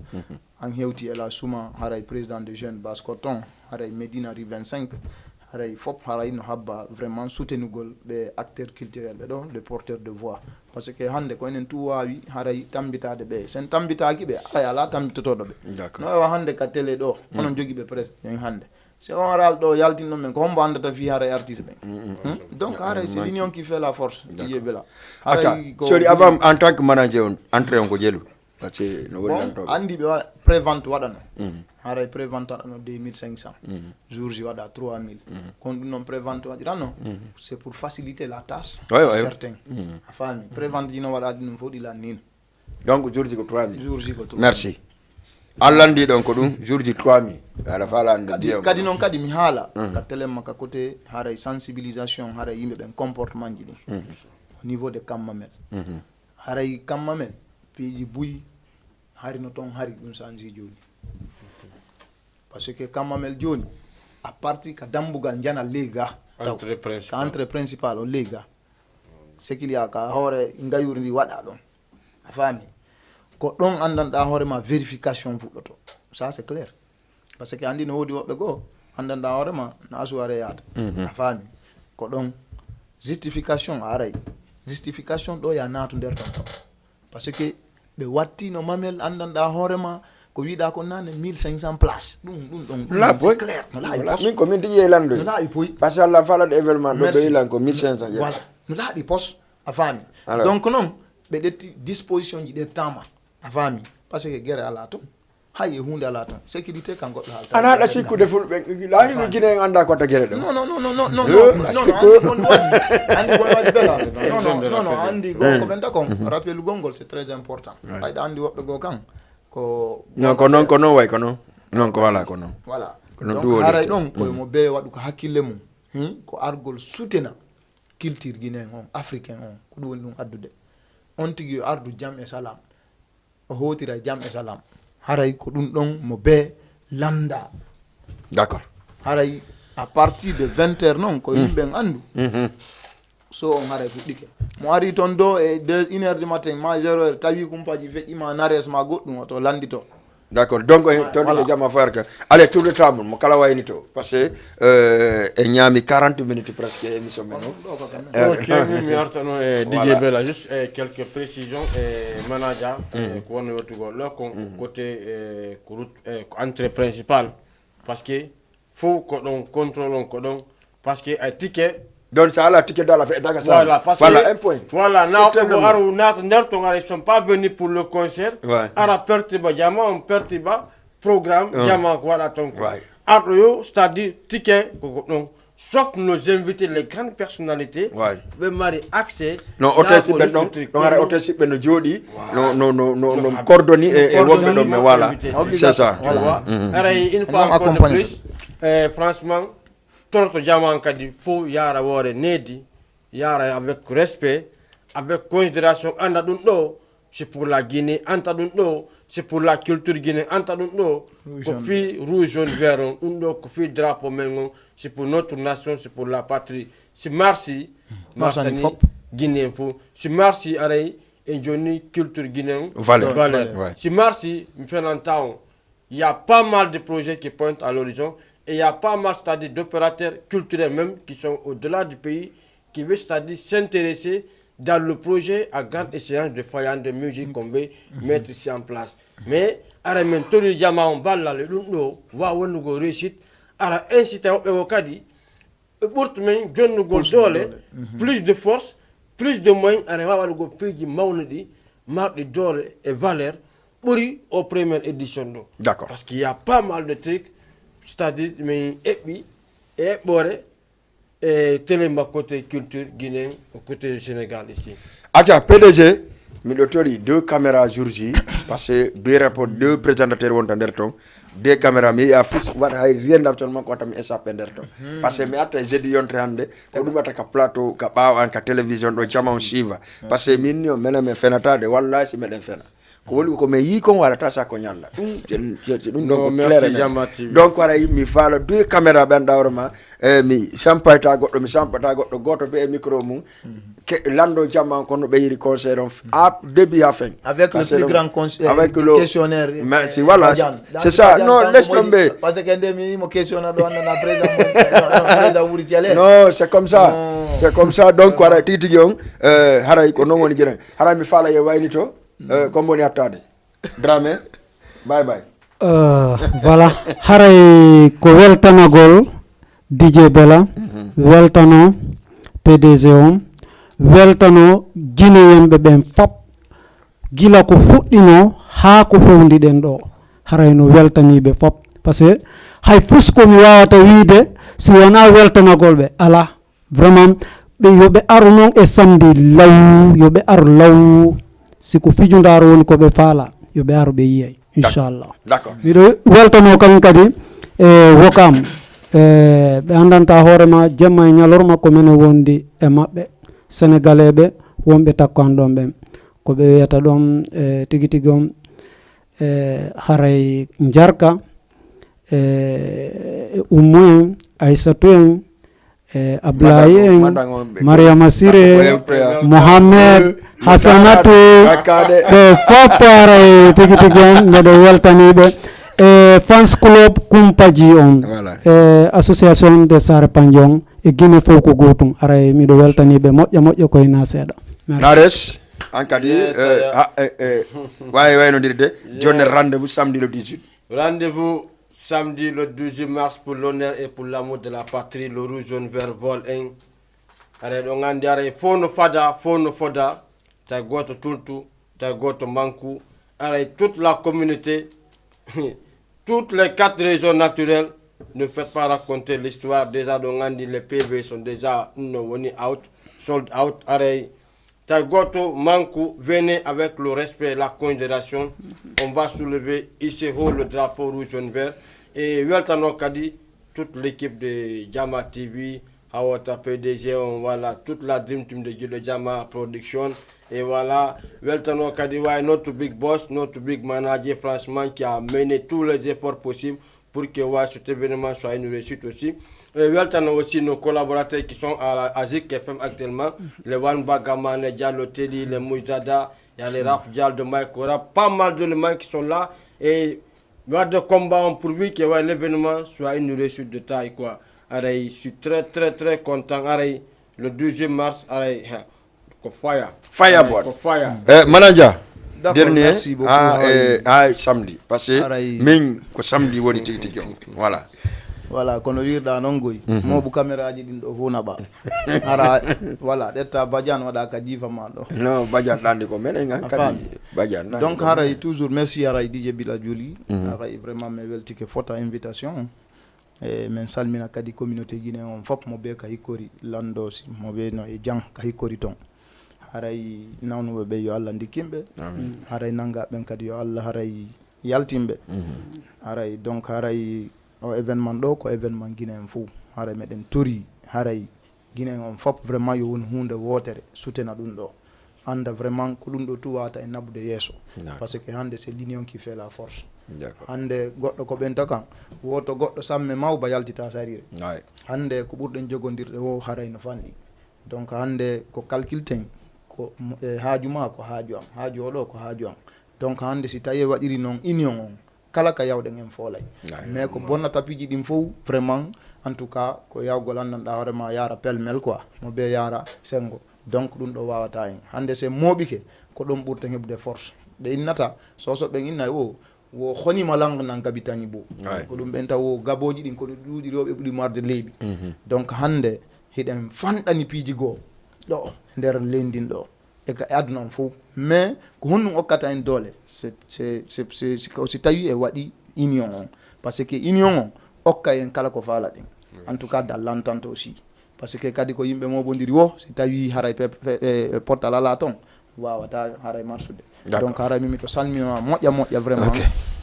an hewti ela suma haray président de jeune bas coton haray médina rue vingt-cinq haray fop haray no habba vraiment soutenugol ɓe acteur culturel ɓe ɗo le porteur de voix parce que hannde ko enen tout waawi haray tambitaade ɓe sen tambitaaki ɓe haray alaa tambitotoɗo ɓe no ewa hannde ka télé ɗo onon jogi ɓe presque en hannde si on aral ɗo yaltinɗon men ko hombo anndata fii haray artiste ɓen donc haray c'est l'union qui fait la force yebela haray sori avant en tant que manager on entrée on ko jelu parce que no woni lantoɓe anndi ɓe waɗa prévente waɗano haray prévente waɗano deux mille cinq cents jour ji waɗa trois mille kon ɗum noon prévente waɗirano c'est pour faciliter la tâche Ouais, ouais. Certains a faami prévente ji no waɗaɗi ɗum fof ɗi lannino donc jour ji ko trois mille jour ji ko trois merci allandi ɗon ko ɗum jour ji trois mille aɗa faala ande kadi ndiyam kadi noon kadi mi haala ka télé ma ka côté haray sensibilisation haray yimɓe ɓen comportement ji ɗum au niveau de kammamel haray kammamel piiji buy hari no toon hari ɗum sanji jooni parce que kammamel jooni a parti ka dambugal njanal ley ga taw Entrée ka principale. Entrée principale on ley ga sekiliya ka hoore ngayuri ndi waɗa ɗon a faami ko ɗon anndanɗa hoore ma vérification fuɗɗoto ça c'est clair parce que anndi no woodi woɓɓe goo anndanɗa hoore ma no asuware yaata a faami ko ɗon justification aray justification ɗo ya naatu nder ton ton parce que ɓe watti no mamel anndanɗa hoore ma ko wiɗa ko nane mille cinq cents place ɗum ɗum ɗon ɗum La c'est boy. Clair no laaɓi Voilà, pos min ko min tigi yeylanɗo no laaɓi poy parce que allah falade événement ɗo Merci. Ɓe yilan ko mille cinq cents Voilà. No laaɓi pos a faami Alors. Donc noon ɓe ƴetti disposition ji ɗe tama a faami parce que gere ala toon Hay e huunde alaa ton. Sécurité kan goɗɗo haalta. Ana haɗa sikkude fulɓe, laahiɓe Gine en anndaa ko tagere ɗum. Non, non, non, non, non, non, non, non, non, sikku. Anndi kon waɗi, anndi kon waɗi bela. Non, non, non, non, anndi goo ko ɓen takon. Rappelugol ngol, c'est très important. Ɓayɗa anndi woɓɓe goo kan. Ko non, ko non, ko non way, ko non. Non, ko wala, ko non. Voilà. Ko non. Donc, ɗum woni haray ɗon, ko mo bee waɗu ko hakkille mum. Hmm? Ko argol sutena culture Gine en on, Afrique en on. Ko ɗum woni ɗum addude. On tigi yo ardu jam e salam. O hootira e jam e salam. Haray ko ɗum ɗon mo bee lamndaa. D'accord. Haray à partir de vingt heures non, ko yimɓe en anndu. So on haray fuɗɗike. Mo ari ton do e deux, une heure du matin, ma zéro heure, tawi kumpaji feƴƴi ma nares ma goɗɗum, o to lanndito. D'accord. Donc, eh, ton voilà. Jama frère ka. Allez, tour de table, mo kala wayni to. Parce que, euh, e ñaami quarante minutes presque émission men o. Ok, mi artano e D J Bella, juste, eh, quelques précisions, eh, manager, eh, ko wonno yottugo. Lo kon côté, eh, ko route, eh, ko entrée principale. Parce que fof ko ɗon, contrôle on ko ɗon. Parce que ay ticket. Donc, so ala ticket dala fe daga sa. Voilà, parce que voilà, un point. Voilà, na ko aru naata nder ton, ils sont pas venus pour le concert. Ouais. Ara perti ba jama, on perti ba programme, jama ko waɗa ton ko. Ouais. Arɗo yo, c'est-à-dire ticket ko ko ɗon. Sauf nos invités, les grandes personnalités, ɓe mari accès. No hôtel siɓɓe ɗon, ɗon hara hôtel siɓɓe no jooɗi, no, no, no, no, no coordonné e, e wonɓe ɗon, mais voilà, c'est ça. Tu vois? Aray, une fois encore de plus, eh, franchement, torto jaman kadi fof yaara woore needi, yaara avec respect, avec considération, annda ɗum ɗo, c'est pour la Guinée, anta ɗum ɗo, c'est pour la culture Guinée, anta ɗum ɗo, ko fii rouge, jaune, vert on, ɗum ɗo ko fii drapeau men on, c'est pour notre nation, c'est pour la patrie. Si marsi, marsani Guinée fof. Si marsi aray e joni culture Guinée on, valeur. Valeur. Ouais. Si marsi, mi fenanta on. Il y a pas mal de projets qui pointent à l'horizon et il y a pas mal, c'est-à-dire d'opérateurs culturels même qui sont au-delà du pays, qui veulent, c'est-à-dire s'intéresser dans le projet à grande échéance de Fayande Music qu'on veut mettre ici en place. Mais, ara men tori jama on ballal e ɗum ɗo, wa wonnugo réussite, ara incite woɓɓe o kadi, ɓe ɓurtu men jonnugol doole, plus de force, plus de moyens, aɗa waawi waɗugol piiji mawnuɗi, marɗi doole e valeur, ɓuri o première édition ɗo. D'accord. Parce qu'il y a pas mal de trucs, c'est-à-dire min eɓɓi e eɓɓore e télé ma côté culture guinéen, côté Sénégal ici. Aca, P D G, miɗo tori deux caméras jour J, parce que deux rapports, deux présentateurs wonta nder ton. Deux caméras, mi yi'a fus, waɗa hay rien d'absolument ko wata mi échappé nder ton. Parce que mi arta e jeudi yontere hannde, ko ɗum waɗata ka plateau, ka ɓaawo an, ka télévision ɗo, jama on siiva. Parce que min ni on menen men fenataade, wallahi si meɗen fena. Ko woni ko men yii kon waɗata sa ko ñalla. Ɗum, je, je, je, ɗum ɗon ko clair et net. Donc, haray mi faala deux caméras ɓe annda hoore ma, e mi sampayta goɗɗo, mi sampata goɗɗo, gooto be e micro mum. Ke, lanndo jamma on kono ɓe yiri concert on f-, à début à fin. Avec le plus grand cons-, euh, avec le questionnaire, mais euh, si, voilà, Badiane. C'est ça. Non, laisse tomber. Parce que nde mi mo questionnaire ɗo, annana président, président wuri télé. Non, c'est comme ça. Non. C'est comme ça. Donc, voilà, tigi tigi on, euh, haray ko non woni gene. Haray mi faala ye wayni to, euh, ko mboni hattade. Dramé, bye bye. Euh, voilà, haray ko weltanagol D J Bella, weltano P D G on, weltano Guinéen ɓe ɓen fop, gila ko fuɗɗino haa ko fewndi ɗen ɗo. Haray no weltani ɓe fop. Parce que hay fus ko mi wawata wiide si wona weltanagol ɓe, ala. Vraiment, ɓe, yo ɓe aru non e samedi law, yo ɓe aru law. Si ko fijundaaru woni ko ɓe faala, yo ɓe aru ɓe yiyay, inchallah. D'accord. Miɗo weltanoo kan kadi e Wokam, e ɓe anndanta hoore ma jemma e ñalorma ko menen wondi e maɓɓe, Sénégalais ɓe wonɓe takko an ɗon ɓen. Ko ɓe wiyata ɗon, e tigi tigi on, e haray Njarka, e Ummu en, Aysatu en, e Ablaye en, Mariama Sire, Mohammed, Hasanatu, ɓe fof haray tigi tigi on, miɗo weltani ɓe. E fans club Kumpaji on, e association de Sare Panji on, e Guinée fof ko gootum. Haray miɗo weltani ɓe moƴƴa moƴƴa ko hinaa seeɗa. Merci. Nares, an kadi, eh, ha, eh, eh, wawi waynodirde, jonne rendez-vous samedi le dix-huit. Rendez-vous samedi le douze mars pour l'honneur et pour l'amour de la patrie, le rouge, jaune, vert, vole en. Aray ɗo nganndi aray fof no fada, fof no foda, tawi gooto tultu, tawi gooto manku. Aray toute la communauté, Toutes les quatre régions naturelles, ne faites pas raconter l'histoire. Déjà, donc, on dit les P V sont déjà, no, woni out, sold out, arey. Tagoto, Manku, venez avec le respect et la considération. On va soulever ici haut le drapeau rouge, jaune, vert. Et weltano kadi toute l'équipe de Jama T V, hawata P D G on, voilà, toute la dream team de Judo Jama Production. Et voilà, weltano kadi way notre big boss, notre big manager, franchement, qui a mené tous les efforts possibles pour que, ouais, cet événement soit une réussite aussi. Et weltano aussi nos collaborateurs qui sont à, la- à Zik F M actuellement, les Wan Bagamane, Diallo Teddy, les Moujada, il y a les Raf Dial de Mike Ora, pas mal d'éléments qui sont là. Et il y a des combats en pourvu que, ouais, l'événement soit une réussite de taille, quoi. Alors, je suis très, très, très content. Alors, le douzième mars, alors, hein, ko fire. Fire, boy. Ko fire. Eh, manager. D'accord, dernier. Merci beaucoup. Ah, eh, ah, samedi. Parce que min ko samedi woni tigi tigi on. Voilà. Voilà, kono wirɗa non goy. Moɓu caméraji ɗin ɗo fof naɓa. Hara, voilà, ɗetta Badiane waɗa ka jifa ma ɗo. Non, Badiane ɗandi ko menen an kadi. Badiane ɗandi. Donc, haray toujours merci haray D J Bila Joli. Haray vraiment mi weltike fota invitation. E men salmina kadi communauté guinéen on fof mo be ka hikkori lanndo si mo be no e jang ka hikkori ton. Haray nawnuɓe ɓe yo Allah ndikkin ɓe. Haray nanga ɓen kadi yo Allah haray yaltin ɓe. Haray donc haray o événement ɗo ko événement guinéen fof. Haray meɗen tori haray guinéen on fof vraiment yo won huunde wootere sutena ɗum ɗo. Annda vraiment ko ɗum ɗo tu wawata en naɓude yeeso. Parce que hannde c'est l'union qui fait la force. Hannde goɗɗo ko ɓenta kan woto goɗɗo samme mawba yaltita sarire. Hannde ko ɓurɗen jogondirɗe wo haray no fanɗi. Donc hannde ko calcul ten ko mo- e haaju ma ko haaju am, haaju oɗo ko haaju am. Donc hannde si tawi waɗiri noon union on kala ka yawɗen en foolay. Mais ko bonnata piiji ɗin fof vraiment en tout cas ko yawgol anndanɗa hoore ma yaara pelmel quoi mo be yaara sengo. Donc ɗum ɗo wawata en hannde se mooɓike ko ɗon ɓurten heɓude force. Ɓe innata soso ɓen innay o wo honima lang nan gabitani bo. Ko ɗum ɓen taw wo gabooji ɗin ko ɗi ɗuuɗi rewɓe ɓuri marde leeɓi. Donc hannde hiɗen fanɗani piiji goo ɗo e nder leydi ɗo e ka e aduna on fof. Mais ko honɗum okkata en doole se se se se si ko- si tawi e waɗi union on? Parce que union on okkay en kala ko faalaɗen. En tout cas dans l'entente aussi. Parce que kadi ko yimɓe moɓondiri wo si tawi haray pe- pe- e- e portal ala ton wawata haray marsude. Donc haray mimi to salminama moƴƴa moƴƴa vraiment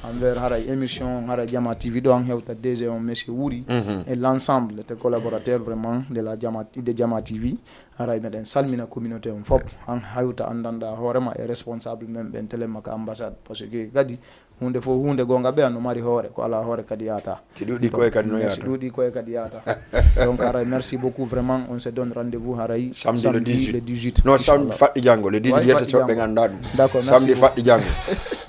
envers haray émission haray Jama T V ɗo an hewta D G on monsieur Wuri et l'ensemble des collaborateurs vraiment de la Jama de Jama T V. Haray meɗen salmina communauté on fof an hewta anndanɗa hoorema e responsable men ɓen telemaka ambassade parce que kadi hunde fof hunde gonga ɓeya no mari hoore ko ala hoore kadi yata. Si ɗuuɗi koye kadi no yata. Si ɗuuɗi koye kadi yata. Donc haray merci beaucoup vraiment on se donne rendez-vous haray samedi le dix-huit. Non, samedi faɗɗi janngo le dix-huit yetta coɓɓe ganda ɗum. D'accord, samedi faɗɗi janngo.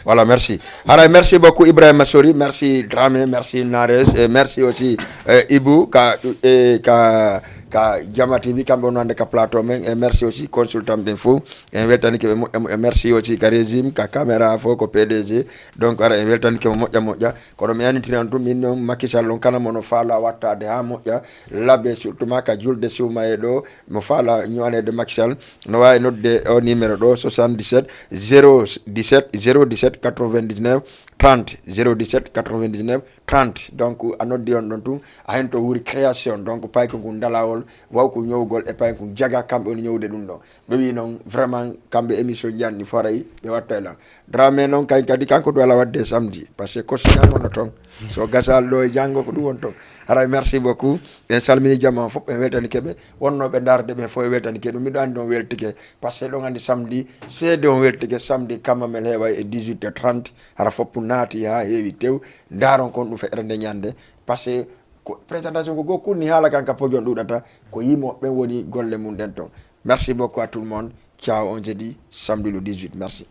Voilà, merci. Haray merci beaucoup Ibrahima Sori, merci Dramé, merci Nares et merci aussi euh, Ibou ka e ka ka Jama T V kamɓe on hannde ka plateau men et merci aussi consultant ɓen fof. En weltanike ɓe moƴƴa moƴƴa merci aussi ka régime ka caméra fof ko P D G. Donc ara en weltanike mo moƴƴa moƴƴa. Kono mi anitiri on tun min noon Macky Sall on kala mo no faala wattaade haa moƴƴa labe surtout ma ka julde suumaye ɗo mo faala ñowaneede Macky Sall no waawi nodde o numéro ɗo soixante-dix-sept zéro dix-sept zéro dix-sept quatre-vingt-dix-neuf trente zéro dix-sept quatre-vingt-dix-neuf trente. Donc a noddi on ɗon tun a hento wuuri création donc payko ngun dalawol wawko ñowgol e payko jaga kamɓe woni ñowde ɗum ɗon. Ɓe wi noon vraiment kamɓe émission janni foray ɓe watta e lan. Dramé noon kay kadi kanko du ala wadde samedi parce que ko signal wonno toon so gasal ɗo e janngo ko ɗum won toon. Haray merci beaucoup. En salmini jama fof en weltanike ɓe wonnoɓe ndaarde ɓe fof e weltanike ɗum miɗo anndi on weltike. Parce que ɗon anndi samedi seede on weltike samedi kamma mel heeway e dix-huit heures trente hara foppu naati haa heewi tew. Ndaaron kon ɗum feƴere nde ñande. Parce que ko présentation ko goo kunni haala kan ka pojon ɗuuɗata ko yimo ɓen woni golle mum ɗen toon. Merci beaucoup à tout le monde. Ciao, on jeudi samedi le dix-huit. Merci.